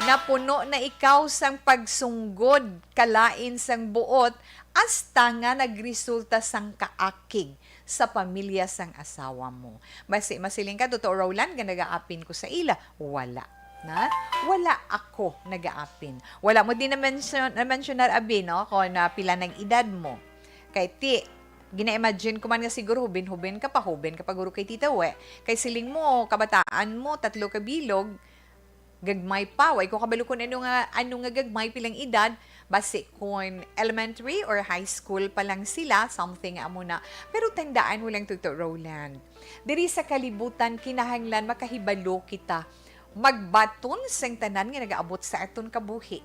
napuno na ikaw sang pagsunggod kalain sang buot, hasta nga nagresulta sang kaakig sa pamilya sang asawa mo. Basi masiling ka, "Tuto Roland, nga nagaapin ko sa ila." Wala. Na? Wala ako nagaapin. Wala mo din na-mention, na-mensionar, abi, no, kung, ah, pila nang edad mo. Kay ti, gina-imagine ko man nga siguro hubin-hubin ka pa, hubin ka pa guro kay Tita We. Kay siling mo, kabataan mo, tatlo ka bilog, gagmay pa. Way ko kabalo kung ano nga, ano nga gagmay, pilang edad, basi kung elementary or high school pa lang sila, something amo na. Pero tandaan mo lang, Tuto Roland, diri sa kalibutan, kinahanglan makahibalo kita magbaton sang tanan nga nagaabot sa aton kabuhi.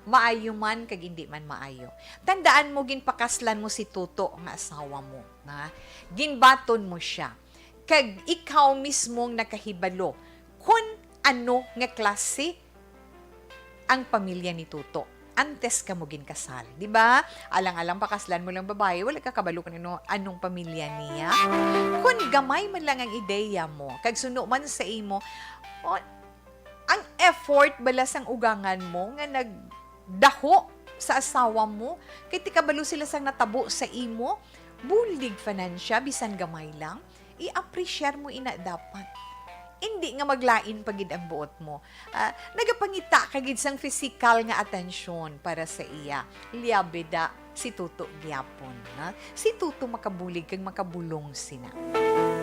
Maayo man kag indi man maayo. Tandaan mo, ginpakaslan mo si Tuto nga asawa mo, ha? Ginbaton mo sia. Kag ikaw mismo ang nakahibalo kon ano nga klase ang pamilya ni Tuto antes kamo ginkasal, di ba? Alang-alang pakaslan mo lang babayi, wala ka kabalo kung ano, anong pamilya niya. Kon gamay man lang ang ideya mo, kag suno man sa imo, o, ang effort bala sang ugangan mo nga nagdaho sa asawa mo, kay ti kabalo sila sang natabo sa imo, bulig pa nan siya, bisan gamay lang, i-appreciate mo ina dapat. Indi nga maglain pa gid ang buot mo. Ah, nagapangita ka gid sang pisikal nga atensyon para sa iya. Liabida si Tuto gyapon, ha? Si Tuto makabulig kag makabulong sina.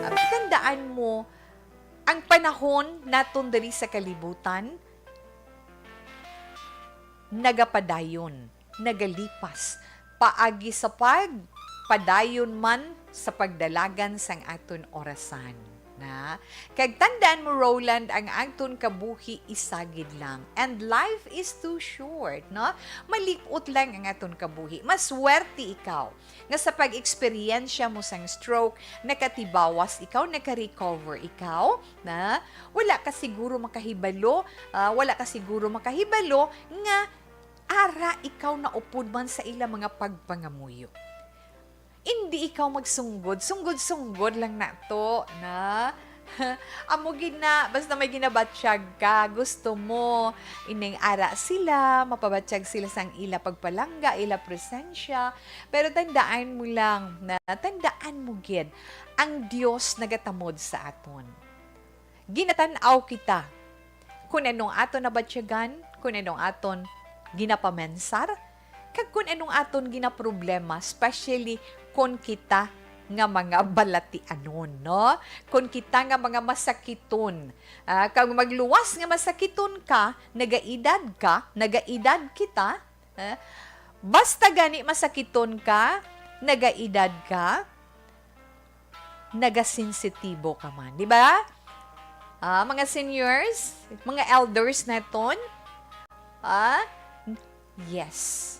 Ah, tandaan mo, ang panahon naton diri sa kalibutan, nagapadayon, nagalipas, paagi sa pag-, padayon man sa pagdalagan sang aton orasan. na. Kag tandaan mo, Roland, ang aton kabuhi isa gid lang. And life is too short, no? Malip-ot lang ang aton kabuhi. Maswerte ikaw nga sa pag-eksperyensya mo sang stroke, nakatibawas ikaw, naka-recover ikaw, na wala ka siguro makahibalo, ah, wala ka siguro makahibalo nga ara ikaw naupod man sa ila mga pagpangamuyo. Indi ikaw magsunggod, sunggod-sunggod lang na to, na. Amo gid na, basta may ginabatyag ka, gusto mo, ining ara sila, mapabatyag sila sang ila pagpalangga, ila presensya. Pero tandaan mo lang, na tandaan mo gid, ang Dios nagatamod sa aton. Ginatan-aw kita kun anong aton nabatyagan, kun anong aton ginapamensar, kag kun anong aton ginaproblema, especially kun kita nga mga balatianon, no? Kun kita nga mga masakiton, ah, kag magluwas nga masakiton ka, nagaedad ka, nagaedad kita, eh, basta gani masakiton ka, nagaedad ka, nagasensitibo ka man, di ba? Ah, mga seniors, mga elders naton, ah, yes.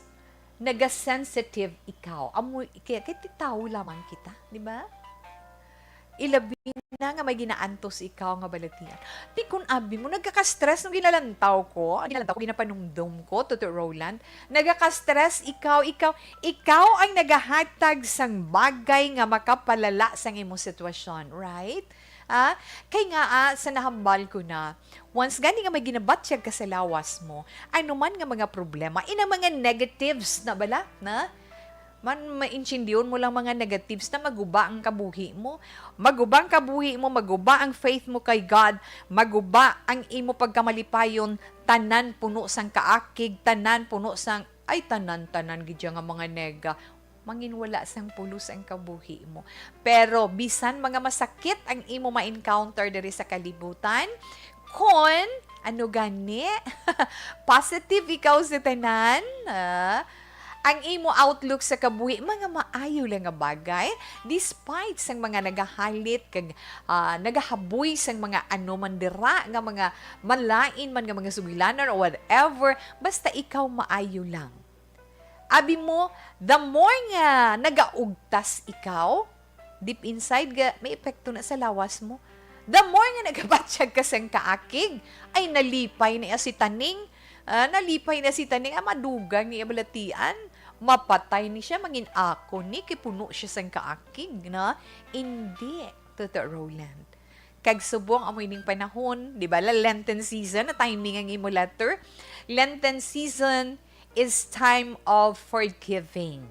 Nagasensitive ikaw. Amo, kaya, kaya tawo lamang kita, di ba? Ilabi na nga may ginaantos ikaw nga balatian. Di kun abi mo, nagkaka-stress nung ginalantaw ko, ginalantaw ko, ginapanumdom ko, Toto Roland. Nagkaka-stress ikaw, ikaw, ikaw ang nagahatag sang bagay nga makapalala sang imong sitwasyon, right? Ah, kay nga, ah, sa nahambal ko na, once gani nga may ginabatyag ka sa lawas mo, ano man nga mga problema, inang mga negatives na bala, na? Man, maintindiyon mo lang mga negatives na maguba ang kabuhi mo. Maguba ang kabuhi mo, maguba ang faith mo kay God, maguba ang imo pagkamalipayon, tanan puno sang kaakig, tanan puno sang, ay, tanan, tanan gid siya nga mga nega. Manginwala sang pulos ang kabuhi mo. Pero bisan mga masakit ang imo ma-encounter diri sa kalibutan, kon ano gani, positive ikaw sa tanan, ah, ang imo outlook sa kabuhi, mga maayo lang nga bagay, despite sang mga nagahalit kag, ah, nagahaboy sang mga ano man dira nga mga malain man nga mga sugilanon or whatever, basta ikaw maayo lang. Abi mo, the more nga nagaugtas ikaw, deep inside ga, may epekto na sa lawas mo. The more nga nagabatyag ka sang kaakig, ay nalipay na si taning, ah, nalipay na si taning, ah, madugang ni balatian, mapatay ni siya, mangin ako ni, kay puno siya sang kaakig, na? Indi, Toto Roland. Kag subong amo ining panahon, di ba, la Lenten season, na timing ang imo letter. Lenten season is time of forgiving.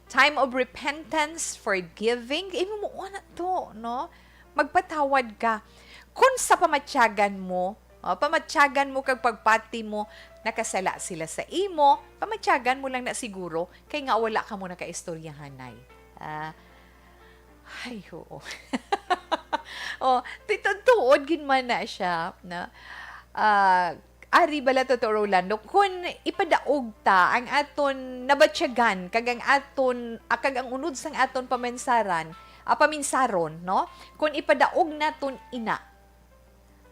Time of repentance, forgiving. Imo mo na to, no? Magpatawad ka. Kung sa pamatyagan mo, oh, pamatyagan mo kag pagpati mo, nakasala sila sa imo, pamatyagan mo lang na siguro, kay nga wala ka mo nakaistoryahanay. Ah, ay, oo. Oh, ti-, tuod gid man na siya, na, ah, ari bala, Toto Rolando, kun ipadaog ta ang aton nabatyagan kag ang aton, ah, kag ang unod sang aton pamensaran, ah, paminsaron, no? Kun ipadaog naton ina,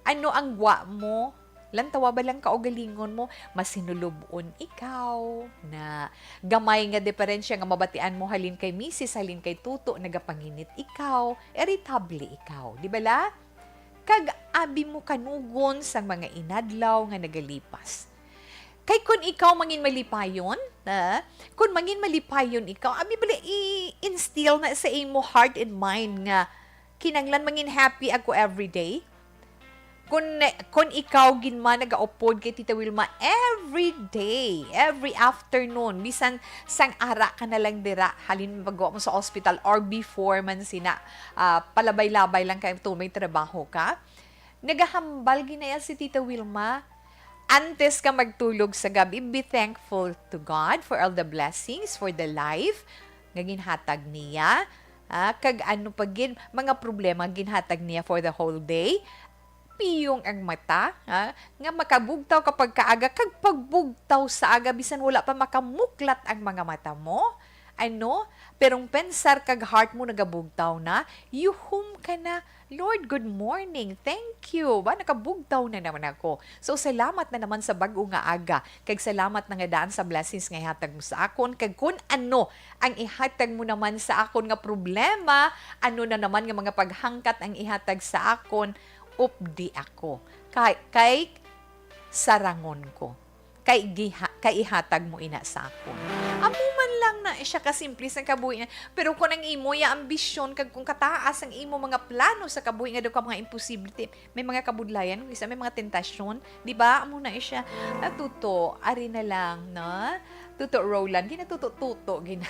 ano ang gwa mo? Lantawa ba lang kaugalingon mo? Masinulub-on ikaw, na gamay nga diferensya nga mabatian mo halin kay misis, halin kay tuto, nagapanginit ikaw, irritable ikaw, di bala? Kag abi mo kanugon sang mga inadlaw nga nagalipas. Kay kun ikaw mangin malipayon, ha? Kun mangin malipayon ikaw, abi bala i-instill na sa imo heart and mind nga kinanglan mangin happy ako everyday? Kun, kun ikaw gid man nagaupod kay Tita Wilma every day, every afternoon, bisan sang ara ka na lang dira, halin pagwa mo sa ospital or before man sina, ah, palabay-labay lang kay to may trabaho ka. Nagahambal ginaya si Tita Wilma, antes ka magtulog sa gabi, be thankful to God for all the blessings, for the life nga ginhatag niya. Ah, kag ano pa gid, mga problema ginhatag niya for the whole day. Piyong ang mata, ha, nga makabugtaw ka pagkaaga, kag pagbugtaw sa aga, bisan wala pa makamuklat ang mga mata mo, Ano? Pero ang pensar kag heart mo nagabugtaw na, yuhom ka na, "Lord, good morning. Thank you. Ba, nakabugtaw na naman ako." So, salamat na naman sa bag-o nga aga. Kag salamat na nga daan sa blessings nga ihatag mo sa akon. Kag kun ano ang ihatag mo naman sa akon nga problema, ano na naman nga mga paghangkat ang ihatag sa akon, updi ako. Kay, kay sarangon ko. Kay giha-, kay ihatag mo ina sa akon. Amo man lang na siya kasimple sang kabuhi na. Pero kung ang imo ya ambisyon, kag kung kataas ang imo mga plano sa kabuhi nga daw ka mga imposible, ti-, may mga kabudlayan, kung isa may mga tentasyon, di ba? Amo na siya. Ah, tuto, ari na lang, no? Tuto Roland, ginatuto-tuto, gina-,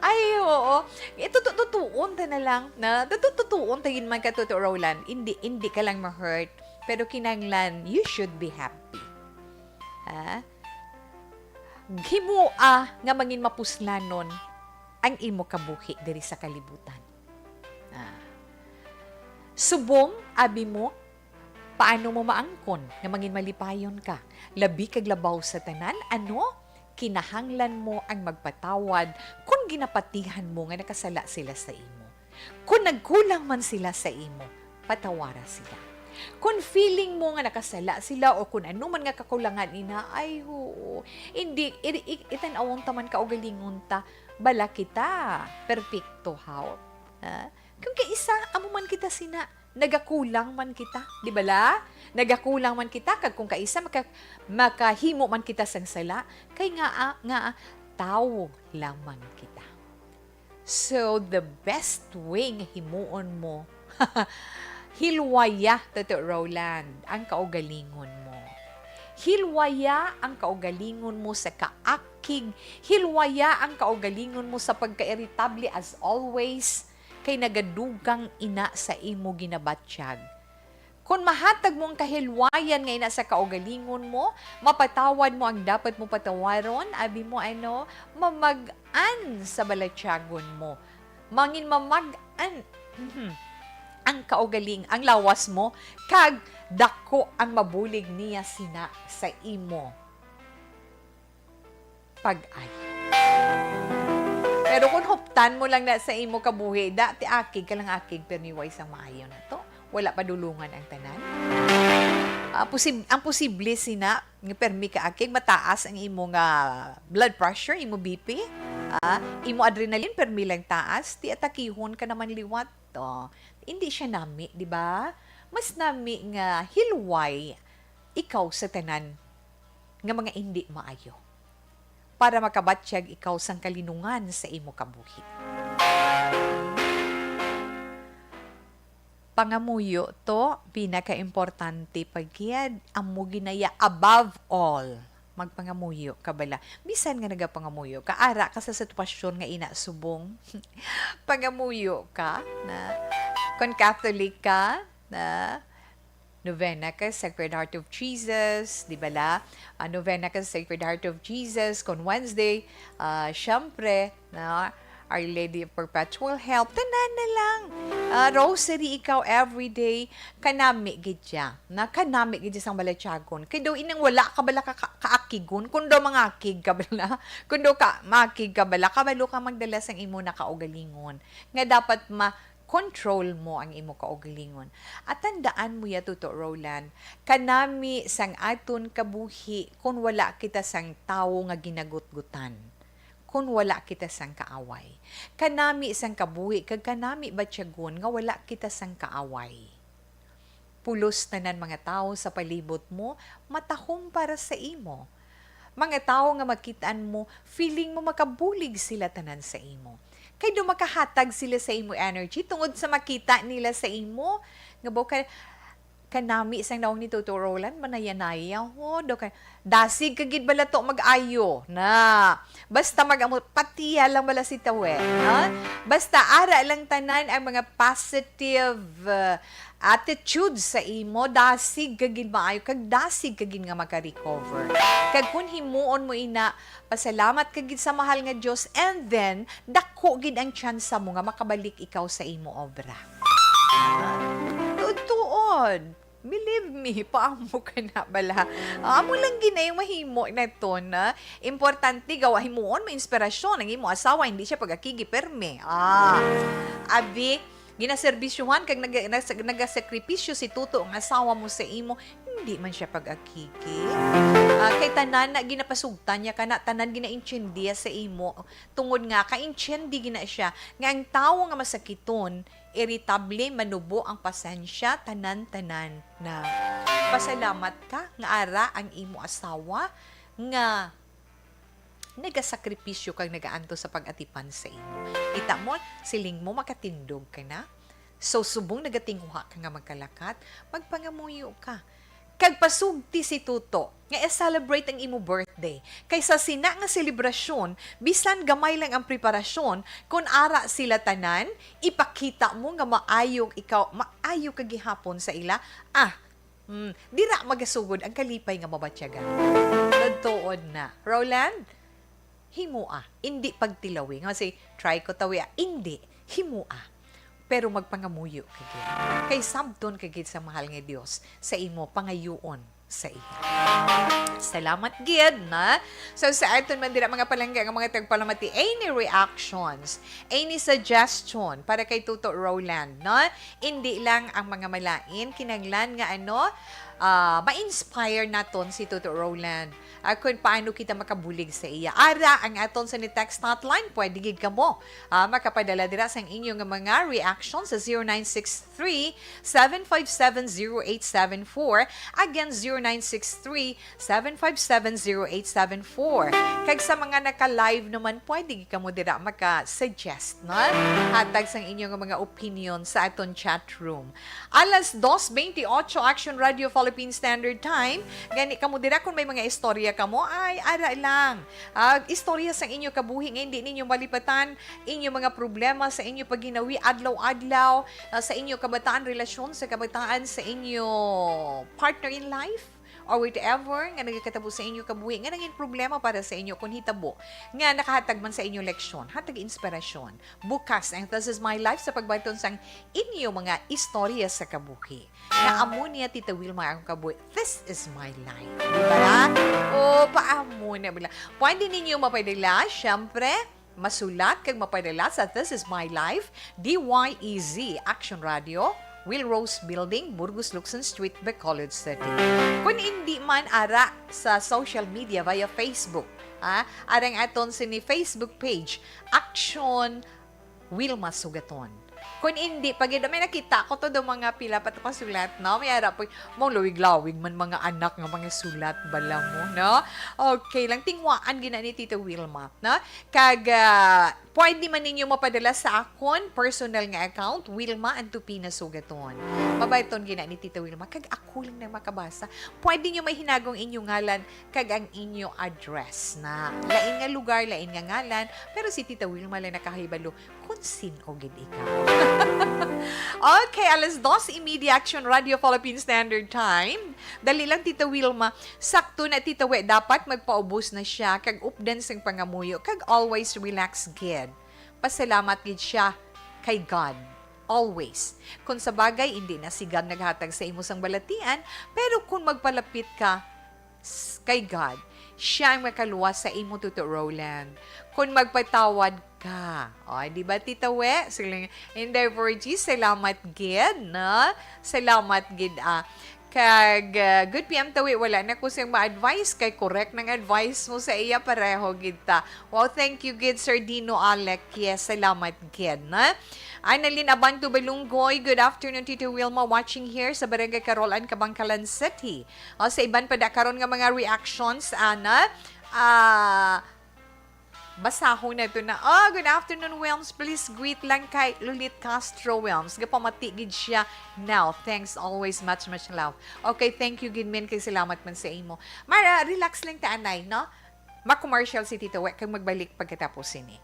Ay, oo. Ito, to-, tutuon ta na lang, na? Tutu-, tutuon ta gid man ka, Tuto Roland. Hindi, hindi ka lang ma-hurt. Pero kinahanglan, you should be happy. Ha? Himoa nga mangin mapuslanon ang imo kabuhi diri sa kalibutan. Ah. Subong, abi mo, paano mo maangkon nga mangin malipayon ka? Labi kag labaw sa tanan, ano? Kinahanglan mo ang magpatawad kon ginapatihan mo nga nakasala sila sa imo. Kon nagkulang man sila sa imo, patawara sila. Kon feeling mo nga nakasala sila o kon ano man nga kakulangan ina, ay, oo. Hindi, i-, i-, itan-awon ta man kaugalingon ta, bala kita perpekto, haw? Ha? Kung kay isa, amo man kita sina, nagakulang man kita, di bala? Nagakulang man kita, kag kung kaisa maka-, makahimo man kita sang sala, kay nga, ah, nga, ah, tawo lamang kita. So, the best way nga himuon mo, hilwaya, Tuto Roland, ang kaugalingon mo. Hilwaya ang kaugalingon mo sa kaakig. Hilwaya ang kaugalingon mo sa pagkairitable as always, kay nagadugang ina sa imo ginabatyag. Kon mahatag mo ang kahilwayan nga ina sa kaugalingon mo, mapatawad mo ang dapat mo patawaron, abi mo ano, mamag-an sa balatyagon mo. Mangin mamag-an, mhm, ang kaugaling, ang lawas mo, kag dako ang mabulig niya sina sa imo pag-ayo. Pero kung huptan mo lang na sa imo kabuhi, da, ti akig ka lang akig, pero niway sang maayo na to. Wala padulungan ang tanan. Ah, posib-, ang posible sina, nga permi ka akig, mataas ang imo nga blood pressure, imo B P, ah, imo adrenaline, permi lang taas, ti atakihon ka naman liwat. Oh, hindi siya nami, di ba? Mas nami nga hilway ikaw sa tanan nga mga indi maayo, para makabatyag ikaw sang kalinungan sa imo kabuhi. Pangamuyo to, pinakaimportante pa gid, amo ginaya above all. Magpangamuyo ka bala. Bisan nga nagapangamuyo ka, ara ka sa sitwasyon nga ina subong. Pangamuyo ka na. Kon Catholic ka, na, novena ka, Sacred Heart of Jesus, di bala? Ah, novena ka, Sacred Heart of Jesus. Kon Wednesday, ah, syempre, na, Our Lady of Perpetual Help. Tanan na lang. Ah, rosary ikaw everyday. Kanami gid siya. Na, kanami gid siya sang balatyagon. Kay daw inang wala ka bala ka, ka, kaakigon. Kung daw mangakig ka bala, kung daw ka, makig ka bala, kabalo ka magdala sang imo na kaugalingon. Nga dapat ma-, control mo ang imo kaugalingon. At tandaan mo ya, Tuto Roland, kanami sang aton kabuhi kon wala kita sang tawo nga ginagutgutan, kon wala kita sang kaaway. Kanami sang kabuhi kag kanami batyagon nga wala kita sang kaaway. Pulos tanan mga tawo sa palibot mo matahom para sa imo. Mga tawo nga makit-an mo, feeling mo makabulig sila tanan sa imo. Kay daw makahatag sila sa imo energy tungod sa makita nila sa imo. Nga ba ka, kanami sang nawong ni Toto Roland, manaya-naya, ho, daw ka, dasig ka gid bala to mag-ayo, na. Basta mag-amo, patiya lang bala si Tawe, ha? Basta ara lang tanan ang mga positive, uh, attitude sa imo, dasig ka gid maayo, kag dasig ka gid nga maka-recover. Kag kun himuon mo ina, pasalamat ka gid sa mahal nga Dios, and then, dako gid ang tsansa mo nga makabalik ikaw sa imo obra. Tuod-tuod. Believe me, paamo ka na bala. Amo lang ginay mahimo na to na. Importante, gawa himuon mo inspirasyon ang imo asawa, hindi siya pag-akigi perme. Ah, abi, ginaserbisyuhan kag nag-, nas-, nagasakripisyo si Tuto ang asawa mo sa imo, hindi man siya pag-akigi. Ah, kay tanan na ginapasugtan niya ka na, tanan ginaintindiya sa imo, tungod nga kaintindiya gina siya nga ang tawo nga masakiton, iritable, manubo ang pasensya, tanan-tanan na. Pasalamat ka nga ara ang imo asawa nga nagasakripisyo kag nagaantos sa pag-atipan sa imo. Kita mo, siling mo, makatindog ka na. So, subong nagatinguha ka nga magkalakat, magpangamuyo ka. Kag pasugti si Tuto nga i-celebrate ang imo birthday. Kay sa sina nga selebrasyon, bisan gamay lang ang preparasyon, kun ara sila tanan, ipakita mo nga maayo ikaw, maayo ka gihapon sa ila. Ah, hmm, dira magasugod ang kalipay nga mabatyagan. Tagtuon na. Roland, himoa, indi pagtilawi. Nga si, "Try ko tawi, ah." Indi, himoa. Pero magpangamuyo ka gid. Kay sabton ka gid sa mahal nga Dios sa imo pangayuon sa iya. Salamat gid na. So, sa aton man dira, mga palangga nga mga tagpalamati, any reactions, any suggestion para kay Tuto Roland, no? Indi lang ang mga malain, kinahanglan nga ano, ah, ma-inspire naton si Tuto Roland. Ah, kung paano kita makabulig sa iya. Ara, ang aton sa ni text hotline, pwede gid kamo, ah, makapadala dira sang inyo nga mga reaction sa zero nine six three, seven five seven, zero eight seven four. Again, zero nine six three, seven five seven, zero eight seven four. Kag sa mga naka-live naman, pwede gid kamo dira maka-suggest, no? Hatag sang inyo nga mga opinion sa aton chat room. Alas dos twenty-eight, Action Radio Philippine Standard Time. Gani kamo dira, kung may mga istorya kamo, ay, ara lang. Ah, istorya sa inyo kabuhi nga hindi ninyo malipatan, inyo mga problema sa inyo pagginawi adlaw-adlaw, ah, sa inyo kabataan, relasyon sa kabataan, sa inyo partner in life, or whatever nga nagakatabo sa inyo kabuhi nga nangin problema para sa inyo, kung hitabo nga nakahatag man sa inyo leksyon, hatag inspirasyon. Bukas ang This Is My Life sa pagbanton sang inyo mga istorya sa kabuhi. Nga amo niya, Tita Wilma, ang kabuhi. This is my life. Di ba? O, paamo na bala. Pwede ninyo mapadala, syempre, masulat kag mapadala sa This Is My Life, D Y E Z, Action Radio, Will Rose Building, Burgos Luxon Street, Bacolod City. Kung hindi man, ara sa social media via Facebook, ha? Arang aton sini Facebook page, Action Wilma Sugaton. Kung hindi pa gid, may nakita ko to do mga pila pa to kasulat, no? May ara po, mong lawig-lawig man mga anak nga mga sulat bala mo, no? Okay lang, tinguhaan gina ni Tita Wilma, no? Kag, ah, pwede man ninyo mapadala sa akon personal nga account, Wilma Antupina Sugaton. Mabayton gina ni Tita Wilma, kag ako lang na makabasa. Pwede nyo may hinagong inyo ngalan kag ang inyo address na. Lain nga lugar, lain nga ngalan, pero si Tita Wilma lang nakahibalo kung sin-o gid ikaw. Okay, alas dos y media, Action Radio Philippine Standard Time. Dali lang, Tita Wilma. Sakto na, Tita We, dapat magpaubos na siya, kag updan sing pangamuyo, kag always relax gid. Pasalamat gid siya kay God. Always. Kung sa bagay, hindi na si God naghatag sa imo sang balatian, pero kung magpalapit ka s-, kay God, siya ang makaluwas sa imo, Tuto Roland. Kung magpatawad ka. O, di ba, Tita We? Siling, Inday Virgie, salamat gid, no? Salamat gid, ah. Kag, ah, good P M Tawi, wala na ko siyang ma-advise kay correct nang advice mo sa iya, pareho gid ta. Wow, thank you gid, Sir Dino Alec. Yes, salamat gid, na. Annalyn Abanto Balunggoy, good afternoon, Tito Wilma, watching here sa Barangay Carol-an, Kabankalan City. O, sa iban pa da karon nga mga reactions, ana, ah, basahon na ito na. Oh, good afternoon, Wilms. Please greet lang kay Lulit Castro, Wilms. Gapamati gid siya now. Thanks always. Much, much love. Okay, thank you gid, Min, kay salamat man sa imo. Mara, relax lang ta, anay, no? Ma-commercial si Tito We, kag magbalik pagkatapos sini.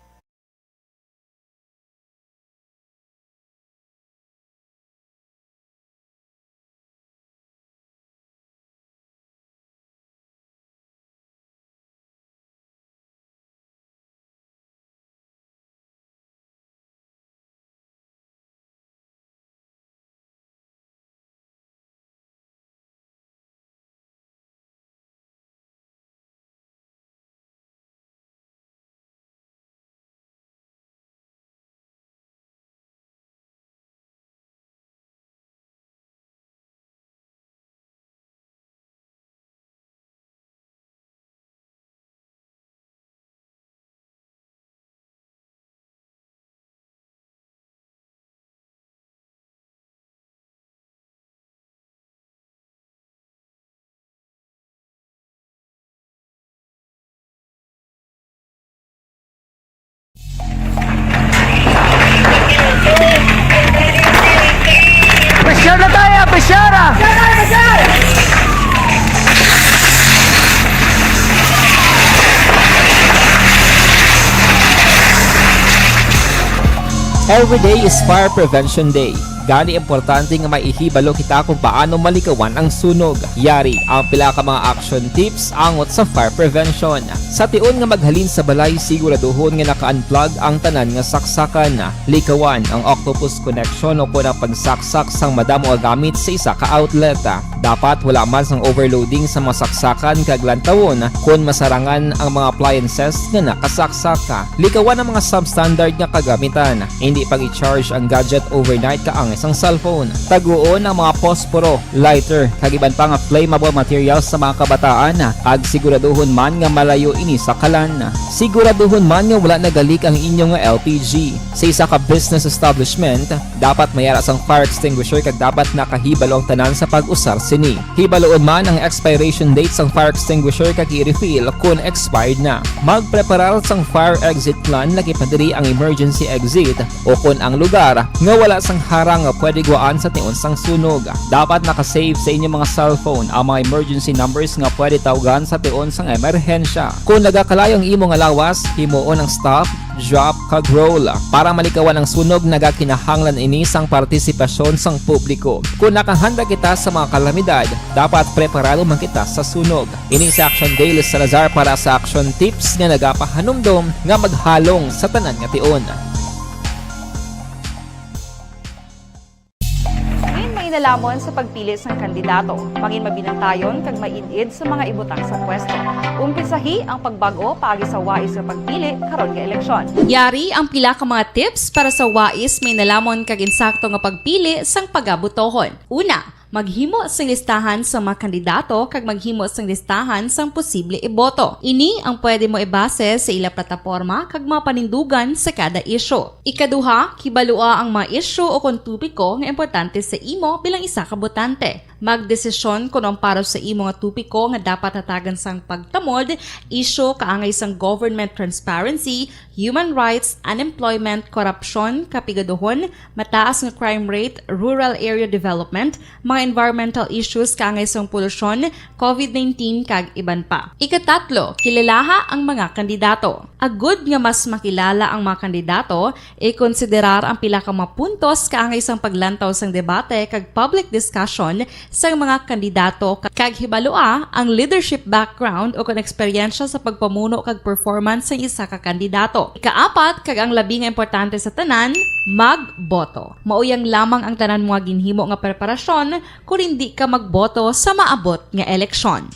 Every day is Fire Prevention Day. Gani, importante nga may ihibalo kita kung paano malikawan ang sunog. Yari ang pila ka mga action tips angot sa fire prevention. Sa tion nga maghalin sa balay, siguraduhon nga naka-unplug ang tanan nga saksakan. Likawan ang octopus connection o kon ang pagsaksak sang madamo nga gamit sa isa ka outlet. Dapat wala man sang overloading sa mga saksakan kag lantawon kon masarangan ang mga appliances nga nakasaksak. Likawan ang mga substandard nga kagamitan. Hindi pag-i-charge ang gadget overnight kaangay sang cellphone. Taguon ang mga posporo, lighter, kag iban pa nga flammable materials sa mga kabataan, kag siguraduhon man nga malayo ini sa kalan. Siguraduhon man nga wala nagalik ang inyo nga L P G. Sa isa ka business establishment, dapat may ara sang fire extinguisher kag dapat nakahibalo ang tanan sa pag-usar sini. Hibaloon man ang expiration date sang fire extinguisher kag i-refill kon expired na. Magpreparar sang fire exit plan, lakip na diri ang emergency exit, o kon ang lugar nga wala sang harang nga pwede guwaan sa tion sang sunog. Dapat naka-save sa inyong mga cellphone ang mga emergency numbers nga pwede tawgan sa tion sang emerhensya. Kon nagakalayo ang imo nga lawas, himuon ang stop, drop, kag roll. Para malikawan ang sunog, nagakinahanglan ini sang partisipasyon sang publiko. Kon nakahanda kita sa mga kalamidad, dapat preparado man kita sa sunog. Ini si Action Dale Salazar para sa Action Tips nga nagapahanumdom nga maghalong sa tanan nga tion. Mangin mainalamon sa pagpili sang kandidato. Mangin mabinantayon kag maid-id sa mga ibutang sa pwesto. Umpisahi ang pagbag-o paagi sa wais nga pagpili karon nga eleksyon. Yari ang pila ka mga tips para sa wais, mainalamon kag insakto nga pagpili sang pagabotohon. Una, maghimo sing listahan sa mga kandidato kag maghimo sing listahan sang posible iboto. Ini ang pwede mo ibase sa ila plataporma kag mga panindugan sa kada isyu. Ikaduha, kibalua ang mga isyu o kon topiko nga importante sa imo bilang isa ka botante. Magdesisyon kon ang para sa imo nga topiko nga dapat hatagan sang pagtamod, isyu kaangay sang government transparency, human rights, unemployment, korupsyon, kapigaduhon, mataas nga crime rate, rural area development, mga environmental issues kaangay sang polusyon, covid nineteen, kag iban pa. Ikatatlo, kilalaha ang mga kandidato. Agud nga mas makilala ang mga kandidato, ikonsiderar ang pila ka mga puntos kaangay sang paglantaw sang debate kag public discussion sang mga kandidato, kag hibalua ang leadership background o kon eksperyensya sa pagpamuno kag performance sang isa ka kandidato. Ikaapat, kag ang labi nga importante sa tanan, magboto. Mauyang lamang ang tanan mo nga ginhimo nga preparasyon kon indi ka magboto sa maabot nga eleksyon.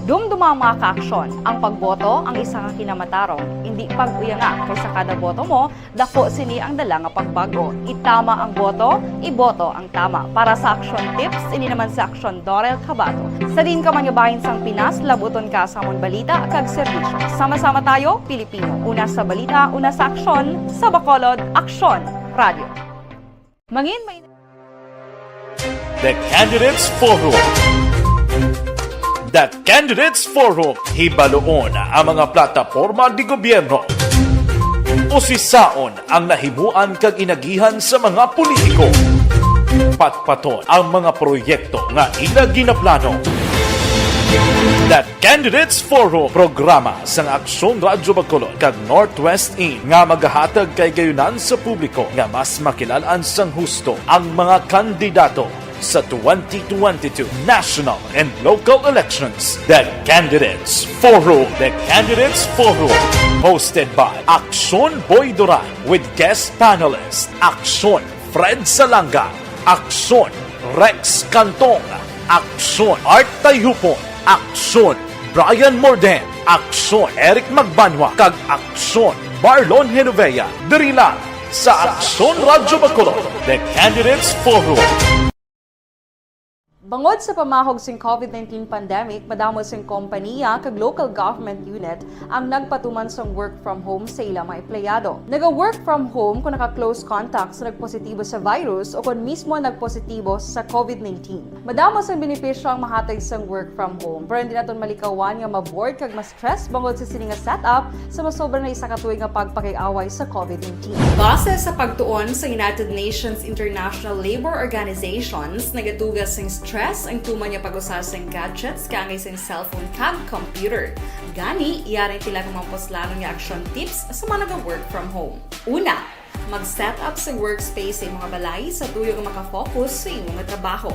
Dumduma ang mga kaaksyon. Ang pagboto ang isa ka kinamatarong. Indi pag-uyanga, kay sa kada boto mo, daku sini ang dala nga pagbag-o. Itama ang boto, iboto ang tama. Para sa Action Tips, ini naman si Action Dorel Cabato. Sa diin ka man nga bahin sang Pinas, labuton ka sa amon balita kag serbisyo. Sama-sama tayo, Pilipino. Una sa balita, una sa aksyon, sa Bacolod, Aksyon Radio. Mangin may The Candidates Forum. The Candidates Forum. Hibaluon ang mga plataporma di gobyerno. Usisaon ang nahimuan kag inagihan sa mga politiko. Patpaton ang mga proyekto nga ila ginaplano. The Candidates Forum, programa sang Aksyon Radyo Bacolod kag Northwest In nga magahatag kahigayonan sa publiko nga mas makilalaan sang husto ang mga kandidato sa twenty twenty-two national and local elections. The Candidates Forum. The Candidates Forum, hosted by Aksyon Boy Duran with guest panelist Aksyon Fred Salanga, Aksyon Rex Cantong, Aksyon Art Tayhupon, Aksyon Brian Morden, Aksyon Eric Magbanwa, kag Aksyon Marlon Genovea, diri lang sa Aksyon Radyo Bacolod, The Candidates Forum. Bangod sa pamahog sing covid nineteen pandemic, madamo sing kompaniya kag local government unit ang nagpatuman sang work from home sa ila mga empleyado. Naga-work from home kung naka-close contact sa nagpositibo sa virus o kon mismo nagpositibo sa covid nineteen. Madamo sang benepisyo ang mahatag sang work from home, pero hindi naton malikawan nga ma-bored kag ma-stress bangod sa sini nga setup sa masobra na isa ka tuig nga pagpakig-away sa covid nineteen. Base sa pagtuon sa United Nations International Labour Organizations, nagadugas sing stress ang tuman nga pag-usa sing gadgets kaangay sing cellphone kag computer. Gani, yari ang pila ka mga puslanon nga action tips sa mga naga-work from home. Una, Mag-set up sa workspace sa imong balay sa tuyo nga makafocus sa imong trabaho.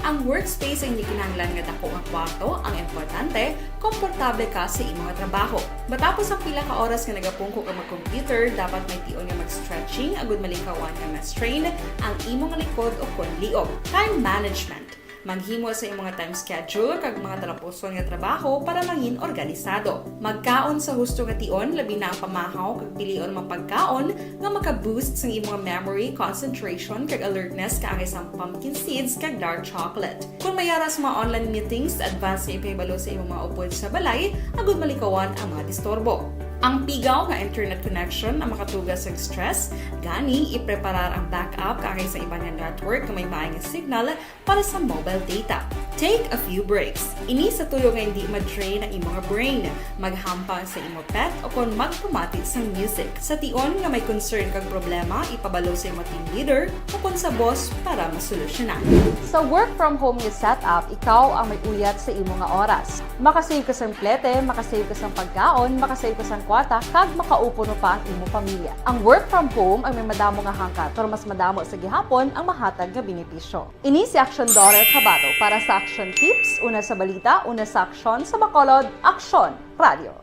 Ang workspace ay hindi kinahanglan nga dako nga kwarto. Ang importante, komportable ka sa imong trabaho. Matapos ang pila ka oras nga nagapungko ka mag-computer, dapat may tion nga mag-stretching agud malikawan nga ma-strain ang imong likod o kon liog. Time management. Maghimo sa imong time schedule kag mga talapuson nga trabaho para mangin organisado. Magkaon sa husto nga tion, labi na ang pamahaw kag pilion mga pagkaon nga maka-boost sang imong memory, concentration, kag alertness kaangay sang pumpkin seeds kag dark chocolate. Kung may ara sa mga online meetings, advance nga ipahibalo sa imong mga upod sa balay agud malikawan ang mga disturbo. Ang pigaw nga internet connection ang makatuga sa stress, gani ipreparar ang backup kaangay sa iban nga network nga may maay nga signal para sa mobile data. Take a few breaks. Ini sa tuyo nga hindi ma-drain ang imong brain. Maghampang sa imong pet o kon magpamati sang music. Sa tion nga may concern kag problema, ipabalo sa imong team leader o kon sa boss para masolusyonan. Sa work from home nga setup, ikaw ang may uyat sa imo nga oras. Makasave ka sang plete, makasave ka sang pagkaon, makasave ka sang kwarta, kag makaupod pa ang imo pamilya. Ang work from home ang may madamo nga hangkat, pero mas madamo sa gihapon ang mahatag nga benepisyo. Ini si Action Daughter Kabato para sa Action Tips, una sa balita, una sa aksyon, sa Bacolod, Aksyon Radio.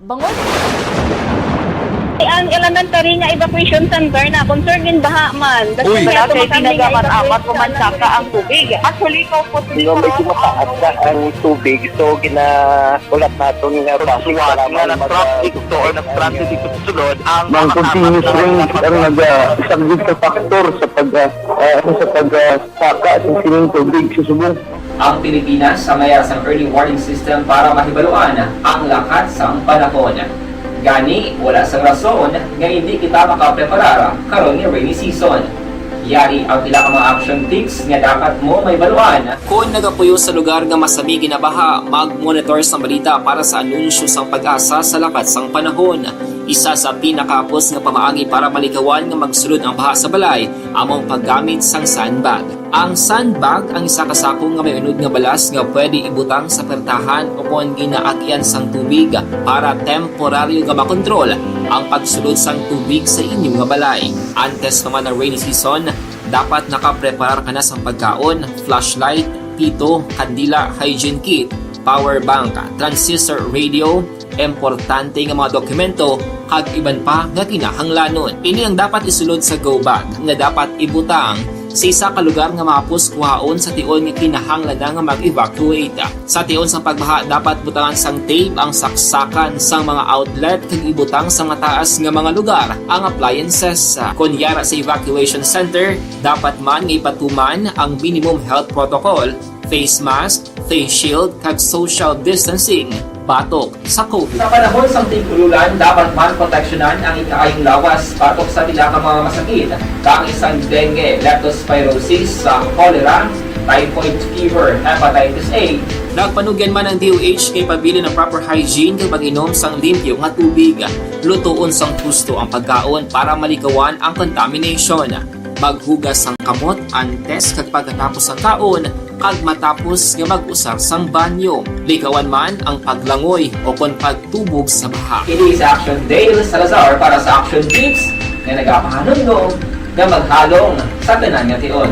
Bangod. Ang elementary nga evacuation center na concern gin baha man. Uy, Dapat kay kami nga tinaga man evacuation amat ko man center. Saka ang tubig. Actually, ikaw po, Di ba, medyo mataas na ang tubig, so ginaulat naton nga traffic. Suwat para nga mag-, nag-traffic to or nag-transit dito sa sulod ang mga continuous rain ang nag-, ah, isa gid ka factor sa pag, ah, ah, sa pag, ah, saka sa sining tubig sa subong. Ang Pilipinas ang may sang early warning system para mahibaluan ang lakat sang panahon. Gani, wala sang rason nga hindi kita makapreparar karon nga rainy season. Yari ang pila ka mga action tips nga dapat mo mahibaluan. Kon nagapuyo sa lugar nga masami ginabaha, mag-monitor sang balita para sa anunsyo sang PAGASA sa lakat sang panahon. Isa sa pinakahapos nga pamaagi para malikawan nga magsulod ang baha sa balay amo ang paggamit sang sandbag. Ang sandbag ang isa ka sako nga may unod nga balas nga pwede ibutang sa pertahan o kon ginaagian sang tubig para temporaryo nga makontrol ang pagsulod sang tubig sa inyo nga balay. Antes pa man ang rainy season, dapat nakapreparar ka na sang pagkaon, flashlight, pito, kandila, hygiene kit, power bank, transistor radio, importante nga mga dokumento, kag iban pa nga kinahanglanon. Ini ang dapat isulod sa go bag nga dapat ibutang sa isa ka lugar nga mahapos kuhaon sa tion nga kinahanglan na nga mag-evacuate. Sa tion sang pagbaha, dapat butangan sang tape ang saksakan sang mga outlet kag ibutang sa mataas nga mga lugar ang appliances. Kon yara sa evacuation center, dapat man nga ipatuman ang minimum health protocol, face mask, face shield, kag social distancing batok sa COVID. Sa panahon sang tig-ululan, dapat man proteksyonan ang ikaayong lawas batok sa pila ka mga masakit, kaangay sang dengue, leptospirosis, sa cholera, typhoid fever, hepatitis A. Nagpanugyan man ang D O H nga ipabilin ang proper hygiene kag pag-inom sang limpyo nga tubig. Lutoon sang husto ang pagkaon para malikawan ang contamination. Maghugas sang kamot antes kag pagkatapos sang kaon, kag matapos nga mag-usar sang banyo. Likawan man ang paglangoy o kon pagtubog sa baha. Ini si Action Dale Salazar para sa Action Tips nga nagapahanumdom nga maghalong sa tanan nga tion.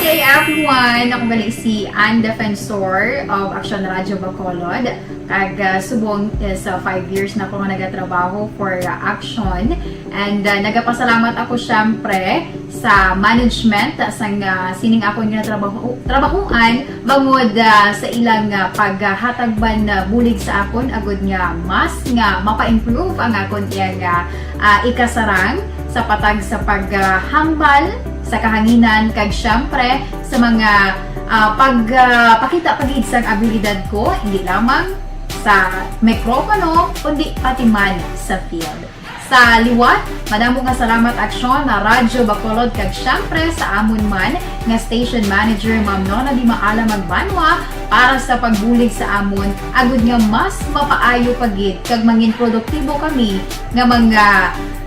Hey everyone! Ako gali si Ann Defensor of Action Radio Bacolod. Kag, ah, subong is, ah, five years na ako nga nagatrabaho for, ah, Action. And, ah, nagapasalamat ako, syempre, sa management, ah, sang, ah, sining akon nga trabaho, trabahuan, bangod, ah, sa ilang, ah, paghatag man, ah, bulig sa akon, agud nga mas nga mapa-improve ang akon iyang, ah, ah, ikasarang sa patag sa paghambal sa kahanginan, kag, syempre, sa mga, ah, pag, ah, pakita pa gid sang abilidad ko, hindi lamang sa mikropono, kundi pati man sa field. Sa liwat, madamo nga salamat, Aksyon, na Radyo Bacolod, kag, syempre, sa amon man nga station manager, Ma'am Nona Di Maala Magbanwa, para sa pagbulig sa amon, agud nga mas mapaayo pa gid kag mangin produktibo kami nga mga,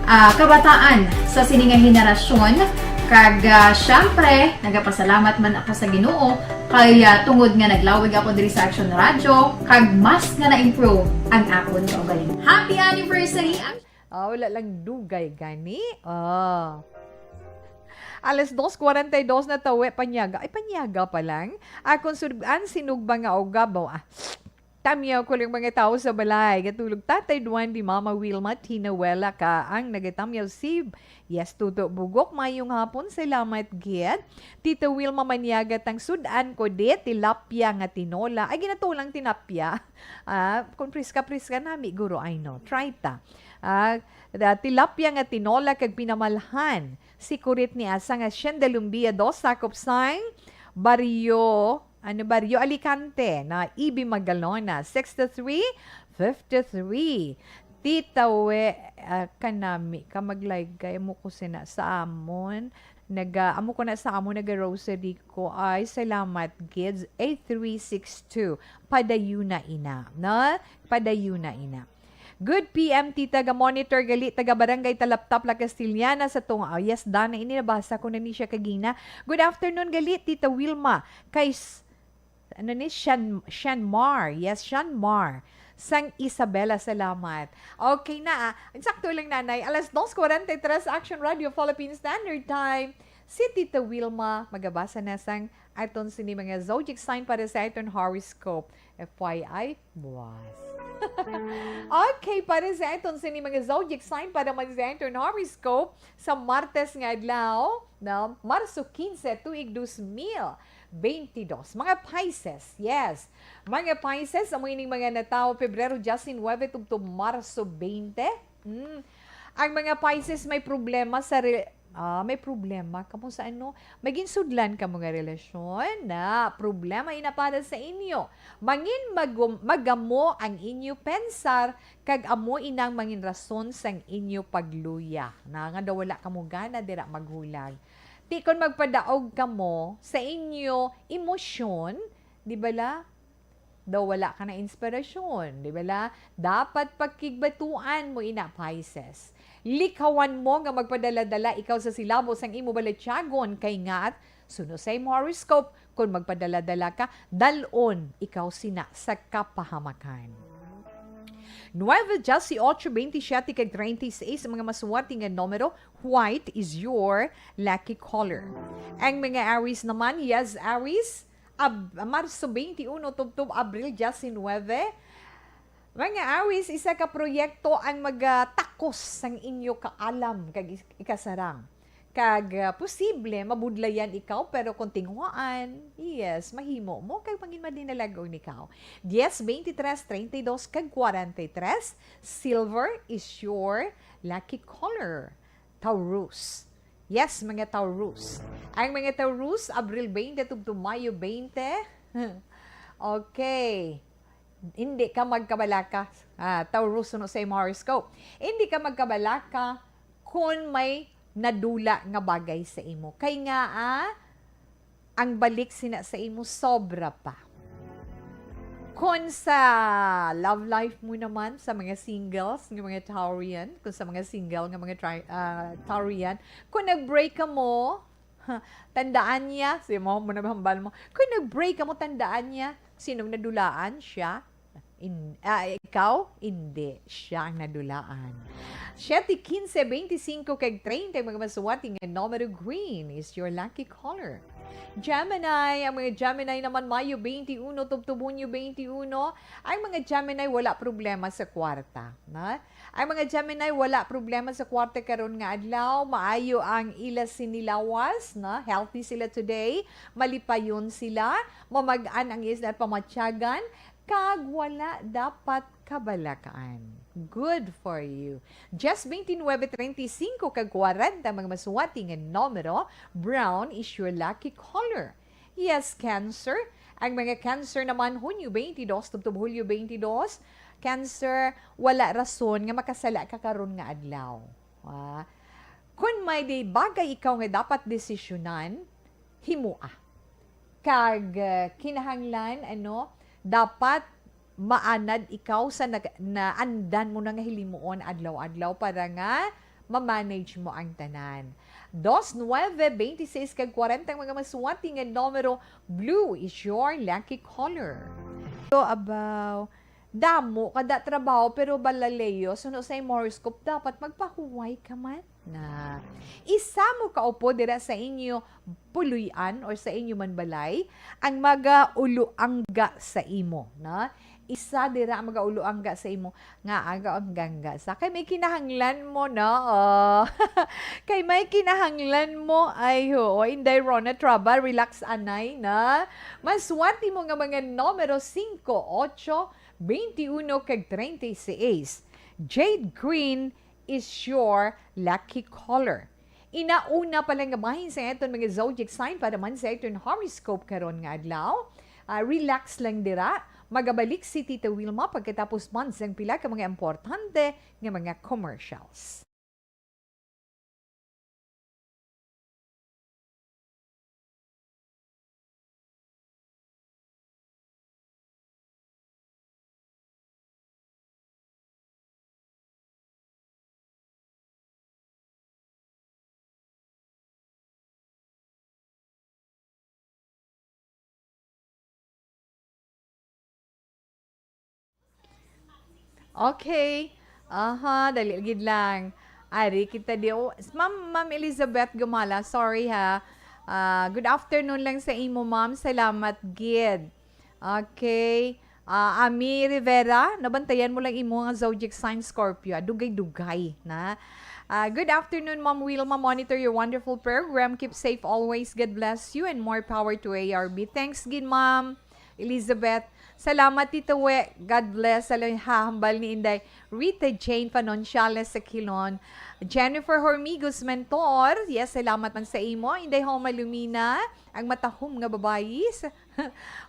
ah, kabataan sa sini nga henerasyon. Kag, ah, syempre, nagapasalamat man ako sa Ginoo kay, ah, tungod nga naglawig ako diri sa Action Radio, kag mas nga na-improve ang akon kaugalingon. Happy anniversary! Ah, wala lang dugay gani. Ah. Alas dos cuarenta y dos na tawi, panyaga. Ay, panyaga pa lang. Akon sud-an sinugba nga ugabaw. Ah, tamyaw ko lang mga tao sa balay. Gatulog Tatay Duan, di Mama Wilma, Tina Wela ka ang nagatamyaw sib. Yes, Tuto Bugok, mayong hapon. Salamat gid. Tita Wilma Maniaga, tang sud-an ko di, tilapia nga tinola. Ay, ginatulang tilapia. Ah, kung priska-priska nami, guro, ay no. Try ta. Ah, da, tilapia nga tinola kag pinamalhan. Si Kurit ni Asa nga Shenda Lumbia, dos sakop sang Barrio, ano, Barrio Alicante, na Ibi Magalona, sixty-three fifty-three. Tita We, ah, kanami, ka maglaygay mo ko sina sa amon. Naga, amo ko na sa amon, naga-rosary ko. Ay, salamat, kids. A three six two. Padayuna ina, no? Padayuna ina. Good P M, tita, ga-monitor gali, taga Barangay Talaptap, La Castellana, sa tunga. Oh, yes, Dana, ini nabasa ko na ni siya kagina. Good afternoon gali, Tita Wilma. Kay s-, ano ni, Shan, Shanmar. Yes, Shanmar. Sang Isabela, salamat. Okay na, ah. Sakto lang, nanay. Alas dos cuarenta y tres, Action Radio Philippine Standard Time. Si Tita Wilma, magabasa na sang aton sini mga zodiac sign para sa aton horoscope. F Y I, buwas. Okay, para sa aton sini mga zodiac sign para man sa aton horoscope sa Martes nga adlaw, no? Marso quince, tuig dos mil veintidós. Mga Pisces, yes. Mga Pisces, amo ining mga natawo Pebrero diecinuebe tubtob Marso veinte. Hmm. Ang mga Pisces may problema sa re-, ah, may problema kamo sa ano? May ginsudlan kamo nga relasyon na problema ina para sa inyo. Mangin magum-, magamo ang inyo pensar kag amo inang mangin rason sang inyo pagluya. Na nga daw wala kamo gana dira maghulag. Ti kon magpadaog kamo sa inyo emosyon, di bala? Daw wala ka na inspirasyon, di bala? Dapat pagkigbatuan mo ina, Pisces. Likawan mo nga magpadala-dala ikaw sa silabo sang imo balatyagon, kay ngat, suno sa imo horoscope, kon magpadala-dala ka, dal-on ikaw sina sa kapahamakan. Nueve, dieciocho, veintisiete, kag treinta y seis, mga masuwati nga numero, white is your lucky color. Ang mga Aries naman, yes, Aries, Ab-, Marso twenty-one tubtob Abril diecinuebe. Mga Aries, isa ka proyekto ang magatakos sang inyo kaalam kag is-, ikasarang. Kag, ah, posible mabudlayan ikaw, pero kung tinguhaan, yes, mahimo mo kag mangin madinalag-on ikaw. Diez, veintitrés, treinta y dos, kag cuarenta y tres, silver is your lucky color. Taurus. Yes, mga Taurus. Ang mga Taurus, Abril twenty tubtob Mayo twenty. Okay. Hindi ka magkabalaka. Ah, Taurus, suno sa imo horoscope. Hindi ka magkabalaka kung may nadula nga bagay sa imo. Kay nga, ah, ang balik sina sa imo sobra pa. Kon sa love life mo naman, sa mga singles, nga mga Taurian, kung sa mga single nga mga tri-, ah, Taurian, kung nag-break ka mo, tandaan niya, si mo, mo na hambal mo, kung nag-break ka mo, tandaan niya, sinong nadulaan siya, In-, ah, ikaw? Hindi. Siya ang nadulaan. Siete, quince, veinticinco, kag treinta, mga masuwati nga numero, green is your lucky color. Gemini, ang mga Gemini naman, Mayo twenty-one, tubtob Hunyo twenty-one. Ang mga Gemini, wala problema sa kwarta, na? Ang mga Gemini, wala problema sa kwarta karon nga adlaw. Maayo ang ila sini lawas, na? Healthy sila today. Malipayon sila. Mamag-an ang ila pamatyagan. Kag wala dapat kabalakaan. Good for you. Just twenty-nine, treinta y cinco, kag kwarenta, mga masuwati nga numero, brown is your lucky color. Yes, Cancer. Ang mga Cancer naman, Hunyo twenty-two tubtob Hulyo twenty-two, Cancer, wala rason nga makasala ka karon nga adlaw. Ah, kun may di bagay ikaw nga dapat desisyonan, himoa. Kag, ah, kinahanglan, ano, dapat maanad ikaw sa nag-, naandan mo na nga hilimuon adlaw-adlaw para nga ma-manage mo ang tanan. Dos, nuebe, veintiseis, kag kwarenta ang mga masuwati nga numero, blue is your lucky color. So, abaw, damo kada trabaho, pero balaleyo, suno sa imo horoscope, dapat magpahuway ka man na. Isa mo kaupod dira sa inyo puloy-an or sa inyo man balay, ang magauloangga sa imo, na? Isa dira ang magauloangga sa imo nga aga ang gangga sa kay may kinahanglan mo, no? Oh. Kay may kinahanglan mo, ay, oo, Inday Rona Traba, relax anay na. Maswerte mo nga mga numero singko, otso, twenty-uno, kag treinta y seis. Jade Green is your lucky color. Inauna pa lang nga bahin sa aton mga zodiac sign para man sa aton horoscope karon nga adlaw. Ah, relax lang dira. Magabalik si Tita Wilma pagkatapos man sang pila ka mga importante nga mga commercials. Okay. Aha, dali gid lang. Ari kita di, oh, Ma'am, Ma'am Elizabeth Gumala, sorry ha. Ah, good afternoon lang sa imo, ma'am. Salamat gid. Okay. Ah, Ami Rivera, nabantayan mo lang imo nga zodiac sign, Scorpio. Ah, dugay-dugay na. Ah, good afternoon, Ma'am Wilma. Monitor your wonderful program. Keep safe always. God bless you and more power to A R B. Thanks gid, Ma'am Elizabeth. Salamat, Tito We. God bless. Sa hambal ni Inday Rita Jane Fanonciales sa Quilon. Jennifer Hormigos Mentor. Yes, salamat man sa imo. Inday Homa Lumina, ang matahom nga babayi.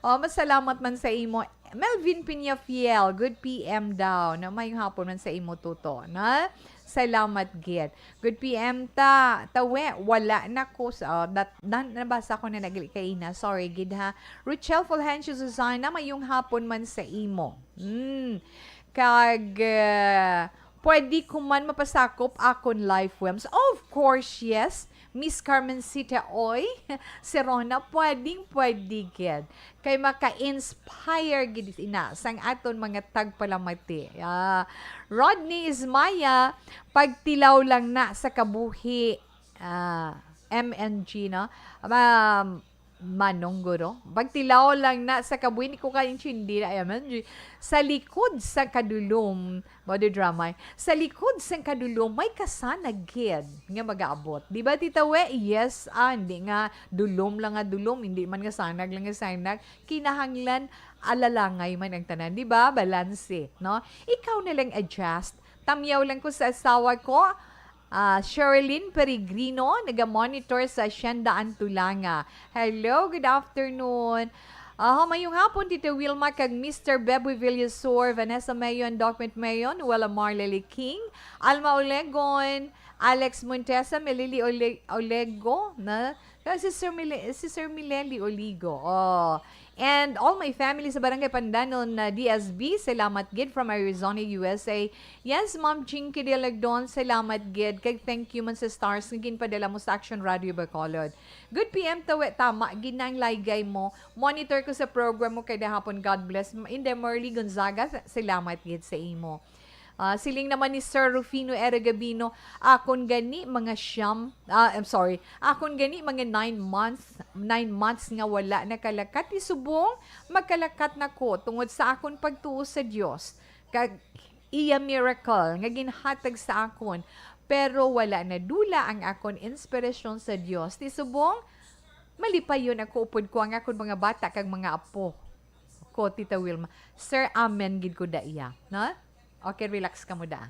Oh, masalamat man sa imo. Melvin Peñafiel, good P M daw. Na may hapon man sa imo, Tuto, na? Salamat gid. Good P M ta, tawe, wala na ko sa, oh, dat-, na-, nabasa ko na nagli kaina. Sorry gid ha. Rochelle Fulgencio Susana, mayong hapon man sa imo. Mm. Kag, eh, pwede ko man mapasakop akon life, Wems? Of course, yes. Miss Carmencita, oy, si Rona, pwedeng pwede gid. Kay maka-inspire gid ina sang aton mga tagpalamati. Ah, Rodney Ismaya, pagtilaw lang na sa kabuhi. Ah, M N G, no? Um, Manong Guro, pagtilaw lang na sa kabuhi, hindi ko kaintindi na, M N G. Sa likod sa kadulom, Mother Drama, sa likod sang kadulom, may kasanag gid nga magaabot. Di ba, Tita We? Yes, ah, hindi nga dulom lang nga dulom, hindi man nga sanag lang nga sanag. Kinahanglan, alalangay man ang tanan, di ba? Balanse, no? Ikaw na lang adjust. Tamyaw lang ko sa asawa ko. Ah, Sherilyn Peregrino, naga-monitor sa Hacienda Antulanga. Hello, good afternoon. Ah, mayong hapon, Tito Wilma kag Mister Beboy Villasor, Vanessa Mayon, Doc Mayon, Wella Mar Lily King, Alma Olegon, Alex Montesa, Melili Ole-, Olego, na, kag si Sir Mile-, si Sir Mileli Oligo. Oh. And all my family sa Barangay Pandanon na D S B, salamat gid from Arizona, U S A. Yes, Ma'am Jinky Delagdon, salamat gid. Kag thank you man sa stars nga ginpadala mo sa Action Radio Bacolod. Good P M tawe, tama gid na ang laygay mo. Monitor ko sa program mo kay dahapon. God bless. Inday Merly Gonzaga, sa-, salamat gid sa imo. Ah, siling naman ni Sir Rufino Era Gabino, "Akon gani mga siyam, ah, I'm sorry, akon gani mga nine months, nine months nga wala nakalakat ni subong, magkalakat na ko tungod sa akon pagtuo sa Dios kag iya miracle nga ginhatag sa akon. Pero wala nadula ang akon inspirasyon sa Dios. Ti subong, malipayon ako upod ko ang akon mga bata kag mga apo ko, Tita Wilma." Sir, amen gid ko da iya, no? Okay, relax ka mo da.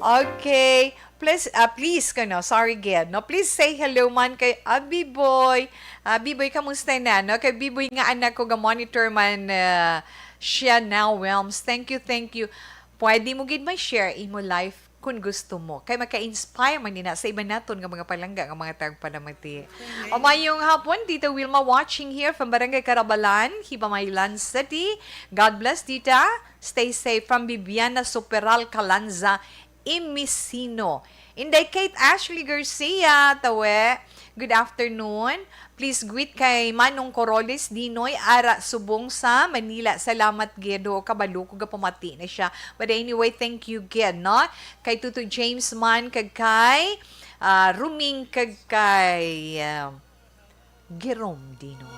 Okay. Please, ah, please, kano, sorry gid, no? Please say hello man kay Abi Boy. Abi Boy, kamusta na, no? Kay Abi Boy nga anak ko, ga-monitor man, ah, siya now, Wilms. Thank you, thank you. Pwede mo gid may share imo life kung gusto mo. Kay maka-inspire man nina sa iba naton nga mga palangga nga mga tagpanamati. O mayong hapon, Tita Wilma watching here from Barangay Carabalan, Hibamaylan City. God bless, Tita. Stay safe from Bibiana Superal Calanza, Imisino. Inday Kate Ashley Garcia, tawe. Good afternoon. Please greet kay Manong Corolis Dinoy, ara subong sa Manila. Salamat gid, ho, kabalo ko gapamati na siya. But anyway, thank you gid, no? Kay Tuto James man, kag kay, ah, Ruming, kag kay, ah, Jerome Dinoy.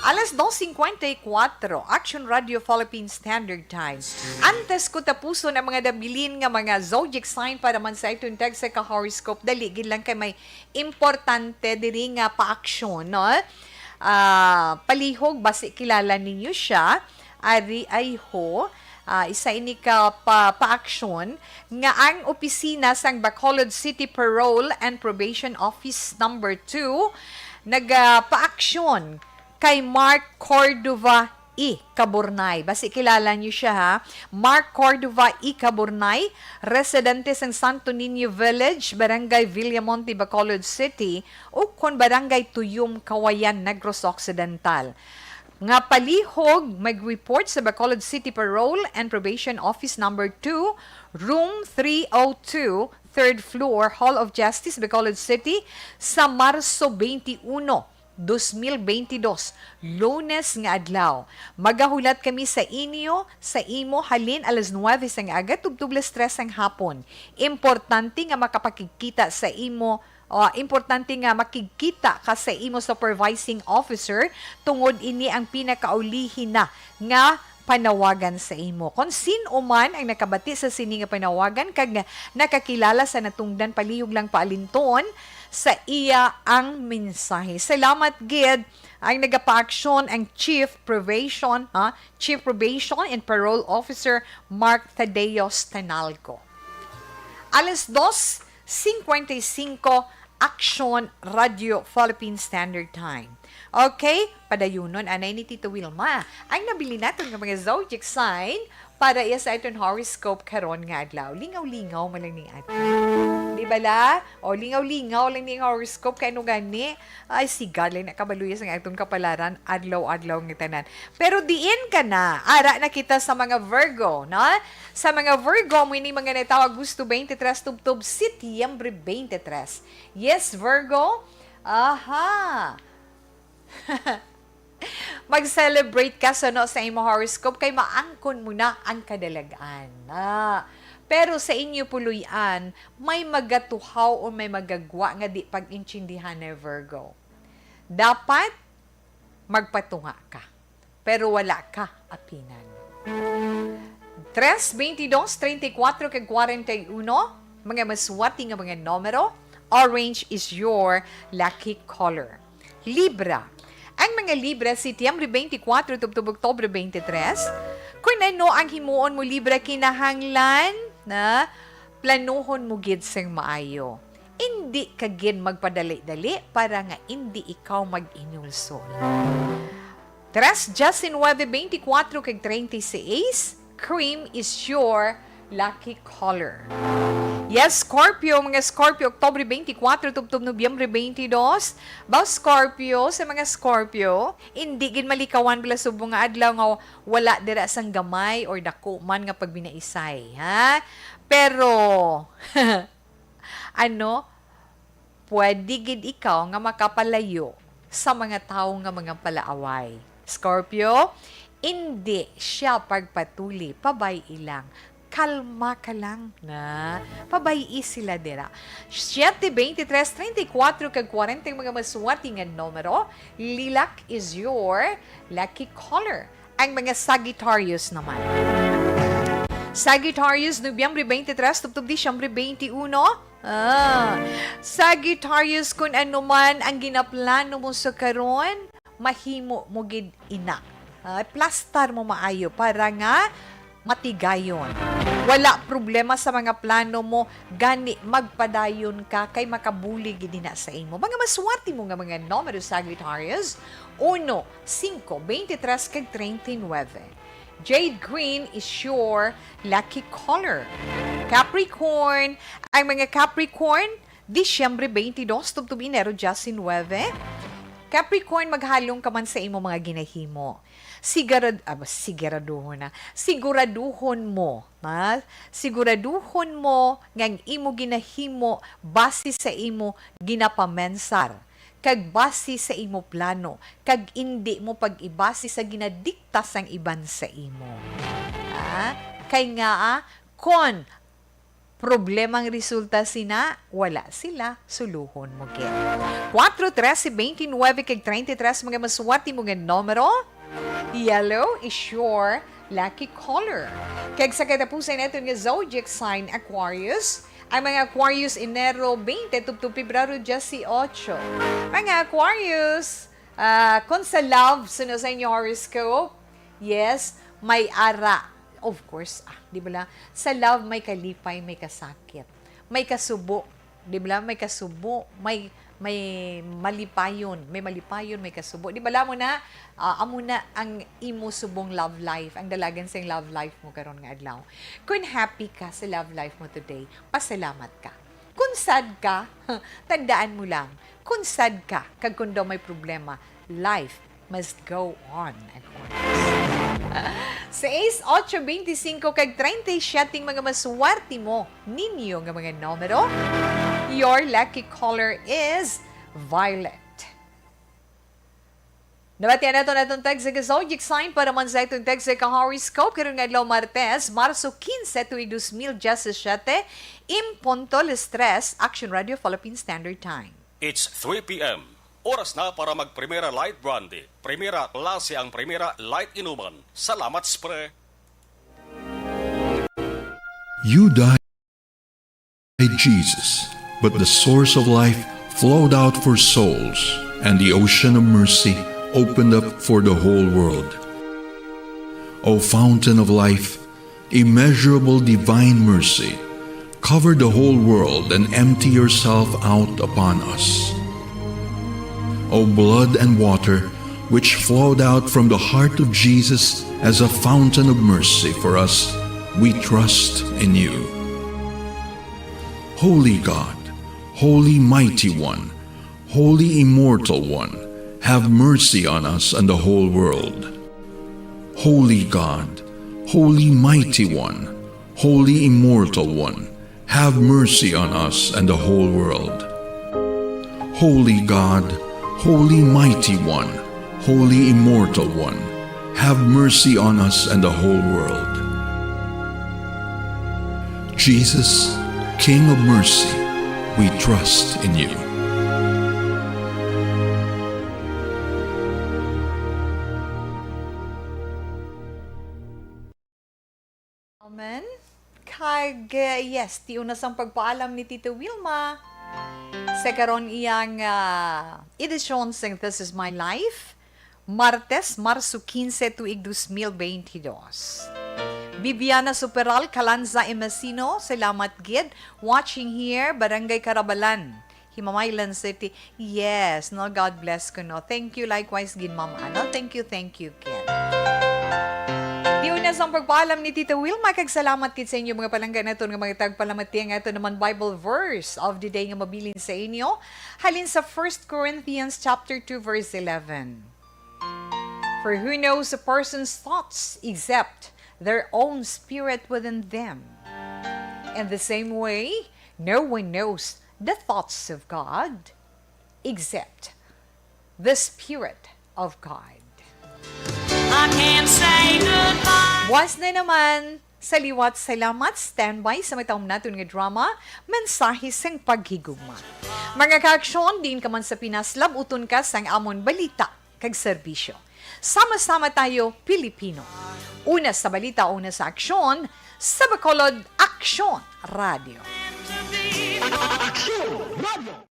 Alas dos cincuenta y cuatro, Action Radio Philippine Standard Time. Antes ko tapuson ang mga nabilin nga mga zodiac sign para man sa iton tag sa ka-horoscope, dali gid lang kay may importante diri nga pa-action, no? Ah, palihog, basi kilala ninyo siya. Ari ay ho, ah, isa ini ka pa, pa-action nga ang opisina sang Bacolod City Parole and Probation Office Number Two nagapaaksyon kay Mark Cordova E. Caburnay. Basi kilala niyo siya, ha? Mark Cordova E. Caburnay, residente sang Santo Niño Village, Barangay Villamonte, Bacolod City, ukon Barangay Tuyom, Cauayan, Negros Occidental. Nga palihog, mag-report sa Bacolod City Parole and Probation Office Number Two, Room three oh two, third floor, Hall of Justice, Bacolod City, sa Marso twenty-one, dos mil bentidós, Lunes nga adlaw. Magahulat kami sa inyo, sa imo, halin alas nuwebe sang aga tubtob alas tres sang hapon. Importante nga makapakigkita sa imo, ah, importante nga makigkita ka sa imo supervising officer, tungod ini ang pinakaulihi na nga panawagan sa imo. Kon sin-o man ang nakabati sa sini nga panawagan kag nakakilala sa natungdan, palihog lang paalinton sa iya ang mensahe. Salamat gid. Ang nagapaaksyon ang Chief Probation, ha? Chief Probation and Parole Officer Mark Thaddeus Tanalco. Alas dos cincuenta y cinco, Action Radio Philippine Standard Time. Okay, padayunon anay ni Tito Wilma ang nabilin naton nga mga zodiac sign para iya sa aton horoscope karon nga adlaw. Lingaw-lingaw man lang ni ato. Di ba la? O, lingaw-lingaw lang ni ang horoscope kay ano gani? Ay, sigad lang nakabaluya sa atong kapalaran adlaw-adlaw nga tanan. Pero diin ka na. Ara na kita sa mga Virgo, no? Sa mga Virgo, mo ini mga natawag Agosto twenty-three tubtob Setyembre twenty-three. Yes, Virgo. Aha. Mag-celebrate ka suno sa imo horoscope kay maangkon mo na ang kadalag-an. Ah. Pero sa inyo puloy-an, may magatuhaw o may magagwa nga di pag-intindihan ni Virgo. Dapat magpatunga ka, pero wala ka apinan. Tres, veintidós, treinta y cuatro, kag cuarenta y uno, mga masuwati nga mga numero. Orange is your lucky color. Libra. Ang mga Libra, Setyembre twenty-four tubtob Oktubre twenty-three, kun ano ang himuon mo, Libra, kinahanglan na planuhon mo gid sing maayo. Indi ka gid magpadali-dali para nga indi ikaw mag-inulsol. Tres, diecinueve, veinticuatro, kag treinta y seis, cream is your lucky color. Yes, Scorpio, mga Scorpio, Oktubre twenty-four tubtob Nobyembre twenty-two. Ba, Scorpio, sa mga Scorpio, indi gid malikawan bala subong nga adlaw nga wala dira sang gamay or dako man nga pagbinaisay, ha? Pero, ano, pwede gid ikaw nga makapalayo sa mga tawo nga mga palaaway. Scorpio, indi siya pagpatuli, pabay-i lang. Kalma ka lang na. Pabay-i sila dira. Siete, veintitrés, treinta y cuatro, kag cuarenta ang mga masuwati nga numero. Lilac is your lucky color. Ang mga Sagittarius naman. Sagittarius, Nobyembre twenty-three tubtob Disyembre twenty-one. Ah, Sagittarius, kun ano man ang ginaplano mo sa karon, mahimo mo gid ina. Ah, plastar mo maayo para nga matigayon. Wala problema sa mga plano mo, gani magpadayon ka kay makabulig gid na sa imo. Mga maswerte mo nga mga numero, Sagittarius, uno, singko, twenty-tres, kag treinta y nueve. Jade green is your lucky color. Capricorn, ang mga Capricorn, Disyembre twenty-dos tubtob Enero diyes nuebe. Capricorn, maghalong ka man sa imo mga ginahimo. Sigurad-, ah, siguraduhon na. Siguraduhon mo, ha? Siguraduhon mo nga ang imo ginahimo base sa imo ginapamensar, kag base sa imo plano, kag indi mo pag-ibase sa ginadikta sang iban sa imo. Ha? Kay nga, ah, kon problema ang resulta sina, wala sila, suluhon mo gid. Kuwatro, trese, twenty-nuebe, kag treinta y tres, mga maswerte mo nga numero. Yellow is your lucky color. Kag sa katapusan naton nga zodiac sign, Aquarius, ang mga Aquarius, Enero twenty tubtob Pebrero dieciocho. Mga Aquarius, ah, kung sa love, suno sa inyo horoscope, yes, may ara. Of course, ah, di ba la? Sa love, may kalipay, may kasakit, may kasubo. Di ba la? May kasubo, may, may malipayon, may malipayon, may kasubo. Di ba la mo na, ah, amo na ang imo subong love life, ang dalagan sa love life mo karon nga adlaw. Kung happy ka sa love life mo today, pasalamat ka. Kung sad ka, tandaan mo lang, kung sad ka, kag kung daw may problema, life must go on, Aquarius. Seis, ocho, twenty-cinco, kag treinta y siete mga maswerte mo ninyo nga mga numero. Your lucky color is violet. Nabatian nato natong text sa zodiac sign para man sa itong text sa horoscope karon nga adlaw, Martes, Marso quince, tuig dos mil diecisiete, en punto las tres, Action Radio Philippine Standard Time. It's three p m. Oras na para mag-Primera Light Brandy. Primera klase ang Primera Light Inuman. Salamat, pre. You died, Jesus, but the source of life flowed out for souls, and the ocean of mercy opened up for the whole world. O fountain of life, immeasurable divine mercy, cover the whole world and empty yourself out upon us. O blood and water, which flowed out from the heart of Jesus as a fountain of mercy for us, we trust in you. Holy God, Holy Mighty One, Holy Immortal One, have mercy on us and the whole world. Holy God, Holy Mighty One, Holy Immortal One, have mercy on us and the whole world. Holy God, Holy Mighty One, Holy Immortal One, have mercy on us and the whole world. Jesus, King of mercy, we trust in you. Amen. Kag, eh, yes, ti una sang pagpaalam ni Tito Wilma sa karon iyang, ah, edisyon sang This Is My Life, Martes, Marso quince, tuig dos mil veintidós. Bibiana Superal, Calanza, Emasino, salamat gid. Watching here, Barangay Carabalan, Himamaylan City. Yes, no, God bless ko, no. Thank you likewise gid, Ma'am Anal. Thank you, thank you, Ken. Di una sang pagpaalam ni Tita Wilma, kag salamat gid sa inyo mga palangga naton nga mga tagpalamati. Ang ato naman Bible verse of the day nga mabilin sa inyo halin sa First Corinthians chapter two, verse eleven. For who knows a person's thoughts except their own spirit within them? In the same way, no one knows the thoughts of God except the Spirit of God. I can't say goodbye. Buwas na naman sa liwat. Salamat. Standby sa matawm naton nga drama, Mensahe sang Paghigugma. Mga kaaksyon, diin ka man sa Pinas, lab-uton ka sang amon balita kag serbisyo. Sama-sama tayo, Pilipino. Una sa balita, una sa aksyon, sa Bacolod Aksyon Radio. Aksyon Radio.